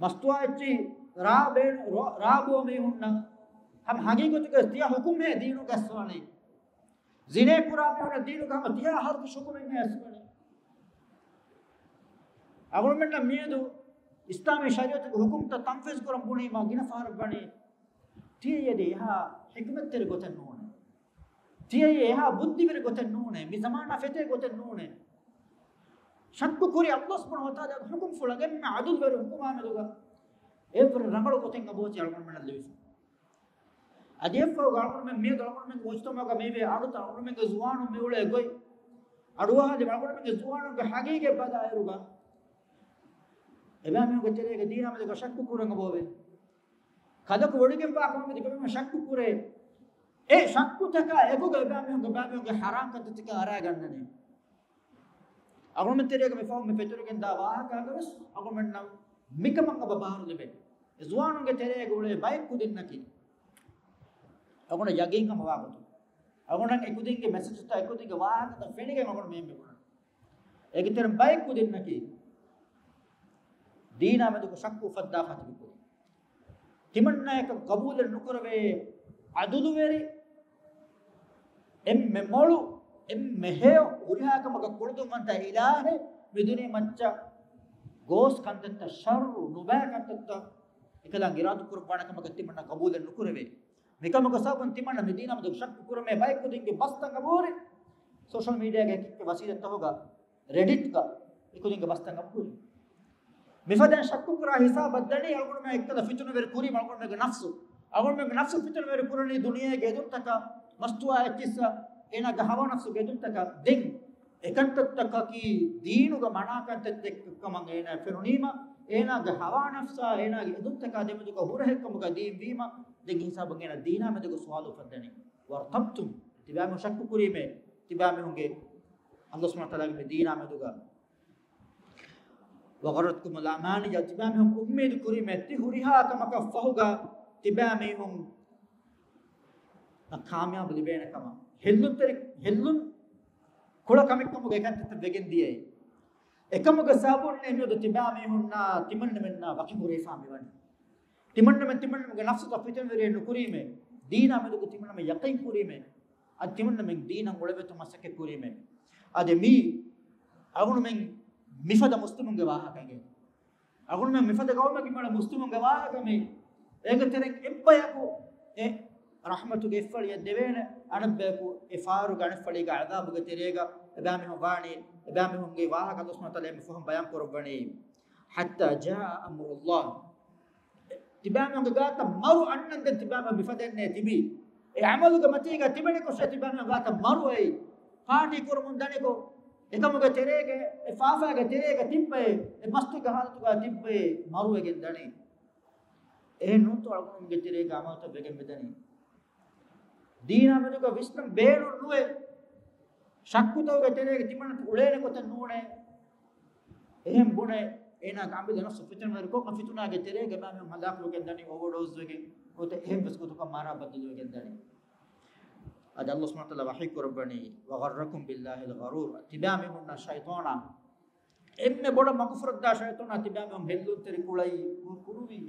މަސްތުވާ އެއްޗިހި ރާ ބޭ-، ރޯ-، ރާ ބޯ މީހުންނަށް ހަމަ ހަގީގަތުގަ ތިޔަ ޙުކުމް ހޭ ދީނުގަ އައްސަވަނީ. ޒިނޭ ކުރާ މީހުންނަށް ދީނުގަ ހަމަ ތިޔަ އަހަރުގެ ޙުކުމެއް ހޭ އައްސަވަނީ. އަޅުގަނޑުމެންނަށް މިއަދު އިސްލާމީ ޝަރީޢަތުގެ ޙުކުމްތައް ތަންފީޒު ކުރަން ބުނީމާ ގިނަ ފަހަރަށް ވަނީ ތިޔައީ އެދެ އެހާ ޙިކްމަތްތެރި ގޮތެއް ނޫނޭ. ތިޔައީ އެހާ ބުއްދިވެރި ގޮތެއް ނޫނޭ. މި ޒަމާނާ ފެތޭ ގޮތެއް ނޫނޭ. ޝައްކު ކުރި ﷲ ސުބްޙާނަހޫ ވަތަޢާލާގެ ޙުކުމްފުޅަށް އެންމެ ޢަދުލުވެރި ޙުކުމާ މެދުގަ އެއްވަރު ރަނގަޅު ގޮތެއް އަބޯތި އަޅުގަނޑުމެންނަށް ލިބިފަ. އަދި އެއްފަހުގަ އަޅުގަނޑުމެން މިއަދު އަޅުގަނޑުމެންގެ މުޖްތަމަޢުގަ މިވޭ އަޑުތައް، އަޅުގަނޑުމެންގެ ޒުވާނުން މިއުޅޭ ގޮތް، އަޑުއަހާލި އަޅުގަނޑުމެންގެ ޒުވާނުންގެ ހަގީގަތް ބަލާއިރުގަ އެބައިމީހުންގެ ތެރޭގަ ދީނާ މެދުގަ ޝައްކު ކުރަން އަބޯވޭ. ކަލަކު ވޮޑިގެންވާ ކަމަށް މި ދިގުމެން ޝައްކު ކުރޭ. އެ ޝައްކުތަކާ އެކުގަ އެބައިމީހުންގެ، ބައިމީހުންގެ ޙަރާން ކަންތައްތަކާ އަރާގަންނަނީ. އަޅުގަނޑުމެން ތެރޭގަ މި ފަހުން މި ފެތުރިގެން ދާ ވާހަކައިގަ ވެސް އަޅުގަނޑުމެންނަށް މިކަމަށް އެބަ ބާރު ލިބޭ. އެ ޒުވާނުންގެ ތެރޭގަ އުޅޭ ބައެއް ކުދިންނަކީ އަޅުގަނޑަށް ޔަގީންކަމަށް ވާ ގޮތުން، އަޅުގަނޑަށް އެ ކުދިންގެ މެސެޖުތައް، އެ ކުދިންގެ ވާހަކަތައް ފެނިގެން އަޅުގަނޑު މި އެންމެ ބުނަނީ. އޭގެ ތެރެއިން ބައެއް ކުދިންނަކީ ދީނާ މެދުގަ ޝައްކު އުފައްދާފަ ތިބި ކުދިން. ތިމަންނަޔަކަށް ގަބޫލެއް ނުކުރެވޭ ޢަދުލުވެރި، އެންމެ މޮޅު، އެންމެ ހެޔޮ ހުރިހާ ކަމަކަށް ކުޅުދުންވަންތަ އިލާހެއް މި ދުނިޔެ މައްޗަށް ގޯސް ކަންތައްތައް، ޝައްރު ނުބައި ކަންތައްތައް އެކަލާނގެ އިރާދަ ކުރައްވާނެ ކަމަކަށް ތިމަންނަ ގަބޫލެއް ނުކުރެވޭ. މިކަމުގެ ސަބަބުން ތިމަންނަ މި ދީނާ މެދު ޝައްކު ކުރަމޭ ބައެއް ކުދިންގެ ބަސްތައް އަބޯރި ސޯޝަލް މީޑިއާގެ އެކި އެކި ވަސީލަތްތަކުގަ ރެޑިޓްގަ އެކުދިންގެ ބަސްތައް އަބުކުރި. މިފަދައިން ޝައްކު ކުރާ ހިސާބަށް ދަނީ އަޅުގަނޑުމެން އެއްކަލަ ފިތުނަވެރި ކުރީމަ އަޅުގަނޑުމެންގެ ނަފްސު. އަޅުގަނޑުމެންގެ ނަފްސު ފިތުނަވެރި ކުރަނީ ދުނިޔޭގެ އެދުންތަކާ، މަސްތުވާ އެއްޗިއްސަށް އޭނާގެ ހަވާ ނަފްސުގެ އެދުންތަކާ. ދެން އެކަންތައްތަކަކީ ދީނުގަ މަނާ ކަންތައްތައް ކަމަށް އޭނާ ފެނުނީމަ، އޭނާގެ ހަވާ ނަފްސާ އޭނާގެ އެދުންތަކާ ދެމެދުގަ ހުރަހެއްކަމުގަ ދީން ވީމަ، ދެން އެ ހިސާބުން އޭނާ ދީނާ މެދުގަ ސުވާލު އުފައްދަނީ. ވަރްތަބްތުމް، ތިބާމީހުން ޝައްކު ކުރީމޭ، ތިބާމީހުންގެ އަﷲ ސުބްޙާނަހޫ ވަތަޢާލާގެ މި ދީނާ މެދުގަ. وغرتكم الأماني، ތިބާމީހުން އުއްމީދު ކުރީމޭ ތި ހުރިހާ ކަމަކަށް ފަހުގަ ތިބާމީހުން ކާމިޔާބު ލިބޭނެ ކަމަށް. ހެއްލުންތެރި، ހެއްލުން ކުޅަ ކަމެއްކަމުގެ އެކަންތައްތައް ވެގެން ދިޔައީ. އެކަމުގެ ސަބަބުން މިއަދު ތިބާމީހުންނާ ތިމަންނަމެންނާ ވަކި ހުރެފާ މިވަނީ. ތިމަންނަމެން ތިމަންނަމެންގެ ނަފްސުތައް ފިތުނަވެރިއެއް ނުކުރީމޭ. ދީނާ މެދުގަ ތިމަންނަމެން ޔަޤީން ކުރީމޭ. އަދި ތިމަންނަމެން ދީނަށް އުޅެވޭތޯ މަސައްކަތް ކުރީމޭ. އަދި މީ އަޅުގަނޑުމެން މިފަދަ މުސްލިމުންގެ ވާހަކައެއް. އަޅުގަނޑުމެން މިފަދަ ގައުމެއްގެ މިއަދު މުސްލިމުންގެ ވާހަކަ މީ. އޭގެ ތެރެއިން އެއްބަޔަކު އެ ރަޙްމަތުގެ އެއްފަޅިއެއް ދެވޭނެ، އަނެއްބަޔަކު އެ ފާރުގެ އަނެއްފަޅީގެ ޢަޛާބުގެ ތެރޭގަ އެބައިމީހުން ވާނީ، އެބައިމީހުންގެ ވާހަކަ ﷲ ސުބްޙާނަހޫ ވަތަޢާލާ އެންމެ ފަހުން ބަޔާން ކުރައްވަނީ. حتى جاء أمر الله. ތިބާމީހުންގެ ގާތަށް މަރު އަންނަންދެން ތިބާމީހުން މިފަދައިންނޭ ތިބީ. އެ ޢަމަލުގެ މަތީގަ ތިބެނިކޮށޭ ތިބާމީހުން ގާތަށް މަރު އެއީ. ޕާޓީ ކުރަމުން ދަނިކޮށް، އެކަމުގެ ތެރޭގަ، އެ ފާފާގެ ތެރޭގަ ތިއްބައޭ، އެ މަސްތުގެ ހާލަތުގަ ތިއްބައޭ މަރުވެގެން ދަނީ. އެހެން ނޫންތޯ އަޅުގަނޑުމެންގެ ތެރޭގަ ޢަމަލުތައް ވެގެން މިދަނީ. ދީނާ މެދުގަ ވިސްނަން ބޭނުން ނުވޭ. ޝައްކުތަކުގެ ތެރޭގަ ތިމަންނަ އުޅޭނެ ގޮތެއް ނޫނޭ. އެހެން ބުނެ، އޭނާގެ އަމިއްލަ ނަފްސު ފިތުނަވެރިކޮށް، ފިތުނާގެ ތެރޭގަ އެބައިމީހުން ހަލާކުވެގެން ދަނީ، އޯވަރޑޯޒް ވެގެން، ނުވަތަ އެހެން ވެސް ގޮތަކަށް މާރާ ބައްދަލުވެގެން ދަނީ. އަދި ﷲ ސުބްޙާނަހޫ ވަތަޢާލާ ވަޙީ ކުރައްވަނީ، وغركم بالله الغرور. ތިބާމީހުންނަށް ޝައިޠާނާ އެންމެ ބޮޑަށް މަގުފުރައްދާ ޝައިޠާނާ ތިބާމީހުން ހެއްލުންތެރި ކުޅައި ކުރުވީ.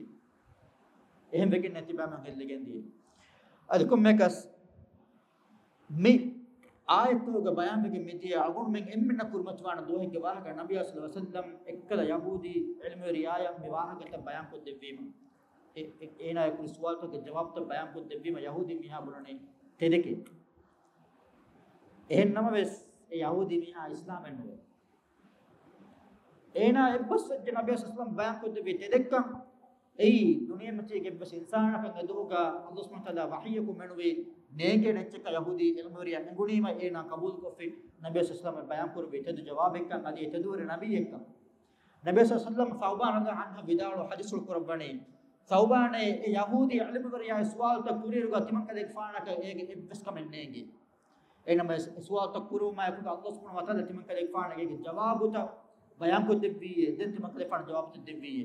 އެހެން ވެގެންނޭ ތިބާމީހުން ހެއްލިގެން ދިޔަ. އަދި ކޮންމެއަކަސް މި އާޔަތުގަ ބަޔާންވެގެން މިދިޔަ އަޅުގަނޑުމެން އެންމެންނަށް ކުރިމަތިވާނެ ދުވަހެއްގެ ވާހަކަ، ނަބިއްޔާ ޞައްލަﷲު ޢަލައިހި ވަސައްލަމް އެއްކަލަ ޔަހޫދީ ޢިލްމުވެރިޔާއަށް މި ވާހަކަތައް ބަޔާންކޮށްދެއްވީމަ. އެ، އެ، އޭނާ ކުރި ސުވާލުތަކުގެ ޖަވާބުތައް ބަޔާންކޮށްދެއްވީމަ، ޔަހޫދީ މީހާ ބުނަނީ ތެދެކޭ. އެހެން ނަމަވެސް، އެ ޔަހޫދީ މީހާ އިސްލާމެއް ނުވޭ. އޭނާ އެއްބަސްވެއްޖެ ނަބިއްޔާ ޞައްލަﷲު ޢަލައިހި ވަސައްލަމް ބަޔާންކޮށްދެއްވި ތެދެއްކަން. އެއީ، ދުނިޔެމަތީގެ އެއްވެސް އިންސާނަކަށް އެދުވަހުގަ ﷲ ސުބްޙާނަހޫ ވަތަޢާލާ ވަޙީއަކު މެނުވީ ނޭނގޭނެ އެއްޗަކަށް ޔަހޫދީ ޢިލްމުވެރިޔާ އެނގުނީމަ އޭނާ ޤަބޫލުކޮށްފި ނަބިއްޔާ ޞައްލަﷲު ޢަލައިހި ވަސައްލަމް ބަޔާންކުރެއްވި ތެދު ޖަވާބެއްކަން އަދި އެ ތެދުވެރި ނަބިއްޔެއްކަން. ނަބިއްޔާ ޞައްލަﷲު ޢަލައިހި ވަސައްލަމް ޘައުބާން ރަޟިޔަﷲު ޢަންހު ވިދާޅު ޙަދީޘްފުޅު ކުރައްވަނީ، ޘައުބާނޭ އެ ޔަހޫދީ ޢިލްމުވެރިޔާ އެ ސުވާލުތައް ކުރިއިރުގަ ތިމަން ކަލޭގެފާނަކަށް އޭގެ އެއްވެސް ކަމެއް ނޭނގޭ. އެހެންނަމަވެސް، އެ ސުވާލުތައް ކުރުވުމާއެކުގަ ﷲ ސުބްޙާނަހޫ ވަތަޢާލާ ތިމަން ކަލޭގެފާނަށް އޭގެ ޖަވާބުތައް ބަޔާންކޮށްދެއްވީއޭ. ދެން ތިމަން ކަލޭގެފާނަށް ޖަވާބުތައް ދެއްވީއޭ.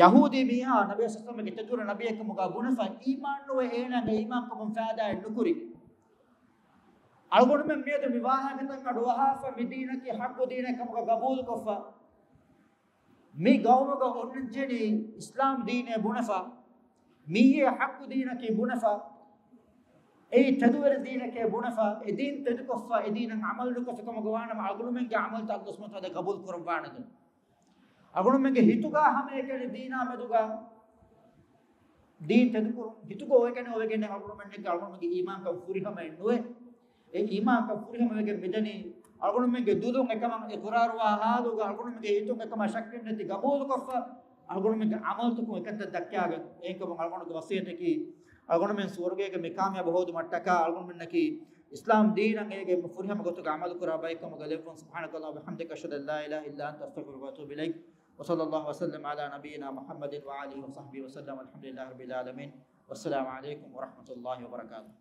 ޔަހޫދީ މީހާ ނަބިއްޔާ ޞައްލަﷲު ޢަލައިހި ވަސައްލަމްގެ ތެދުވެރި ނަބިއްޔެއްކަމުގަ ބުނެފަ، އީމާން ނުވެ އޭނާގެ އީމާންކަމުން ފައިދާއެއް ނުކުރި. އަޅުގަނޑުމެން މިއަދު މި ވާހަކަތައް އަޑުއަހާފަ، މި ދީނަކީ ޙައްޤު ދީނެއް ކަމުގަ ގަބޫލުކޮށްފަ، މި ގައުމުގަ އޮންނަންޖެހެނީ އިސްލާމް ދީނޭ ބުނެފަ، މިއީ ޙައްޤު ދީނަކީ ބުނެފަ، އެއީ ތެދުވެރި ދީނެކޭ ބުނެފަ، އެ ދީން ތެދުކޮށްފަ، އެ ދީނަށް ޢަމަލު ނުކޮށްފި ކަމުގަ ވާނަމަ، އަޅުގަނޑުމެންގެ ޢަމަލުތައް ﷲ ސުބްޙާނަހޫ ވަތަޢާލާ ޤަބޫލު ކުރައްވާނެދޯ؟ އަޅުގަނޑުމެންގެ ހިތުގަ ހަމައެކަނި ދީނާ މެދުގަ ދީން ތެދުކުރުން، ހިތުގަ އޮވެގެން އޮވެގެން އަޅުގަނޑުމެންނަކީ އަޅުގަނޑުމެންގެ އީމާންކަން ފުރިހަމައެއް ނުވޭ. އެ އީމާންކަން ފުރިހަމަވެގެން މިދަނީ، އަޅުގަނޑުމެންގެ ދުލުން އެކަމަށް އިޤްރާރުވާ ޙާލުގަ، އަޅުގަނޑުމެންގެ ހިތުން އެކަމަށް ޝައްކެއްނެތި ޤަބޫލުކޮށްފަ، އަޅުގަނޑުމެންގެ ޢަމަލުތަކުން އެކަންތައް ދައްކާގެން. އެހެންކަމުން އަޅުގަނޑުގެ ވަޞިއްޔަތަކީ، އަޅުގަނޑުމެން ސުވަރުގޭގެ މި ކާމިޔާބު ހޯދުމަށްޓަކާ، އަޅުގަނޑުމެންނަކީ އިސްލާމް ދީނަށް އޭގެ ފުރިހަމަ ގޮތުގަ ޢަމަލުކުރާ ބައެއްކަމުގަ ލެއްވުން. سبحانك اللهم وبحمدك، أشهد أن لا إله إلا أنت، أستغفرك وأتوب إليك. وصلى الله وسلم على نبينا محمد وآله وصحبه وسلم. الحمد لله رب العالمين. والسلام عليكم ورحمة الله وبركاته.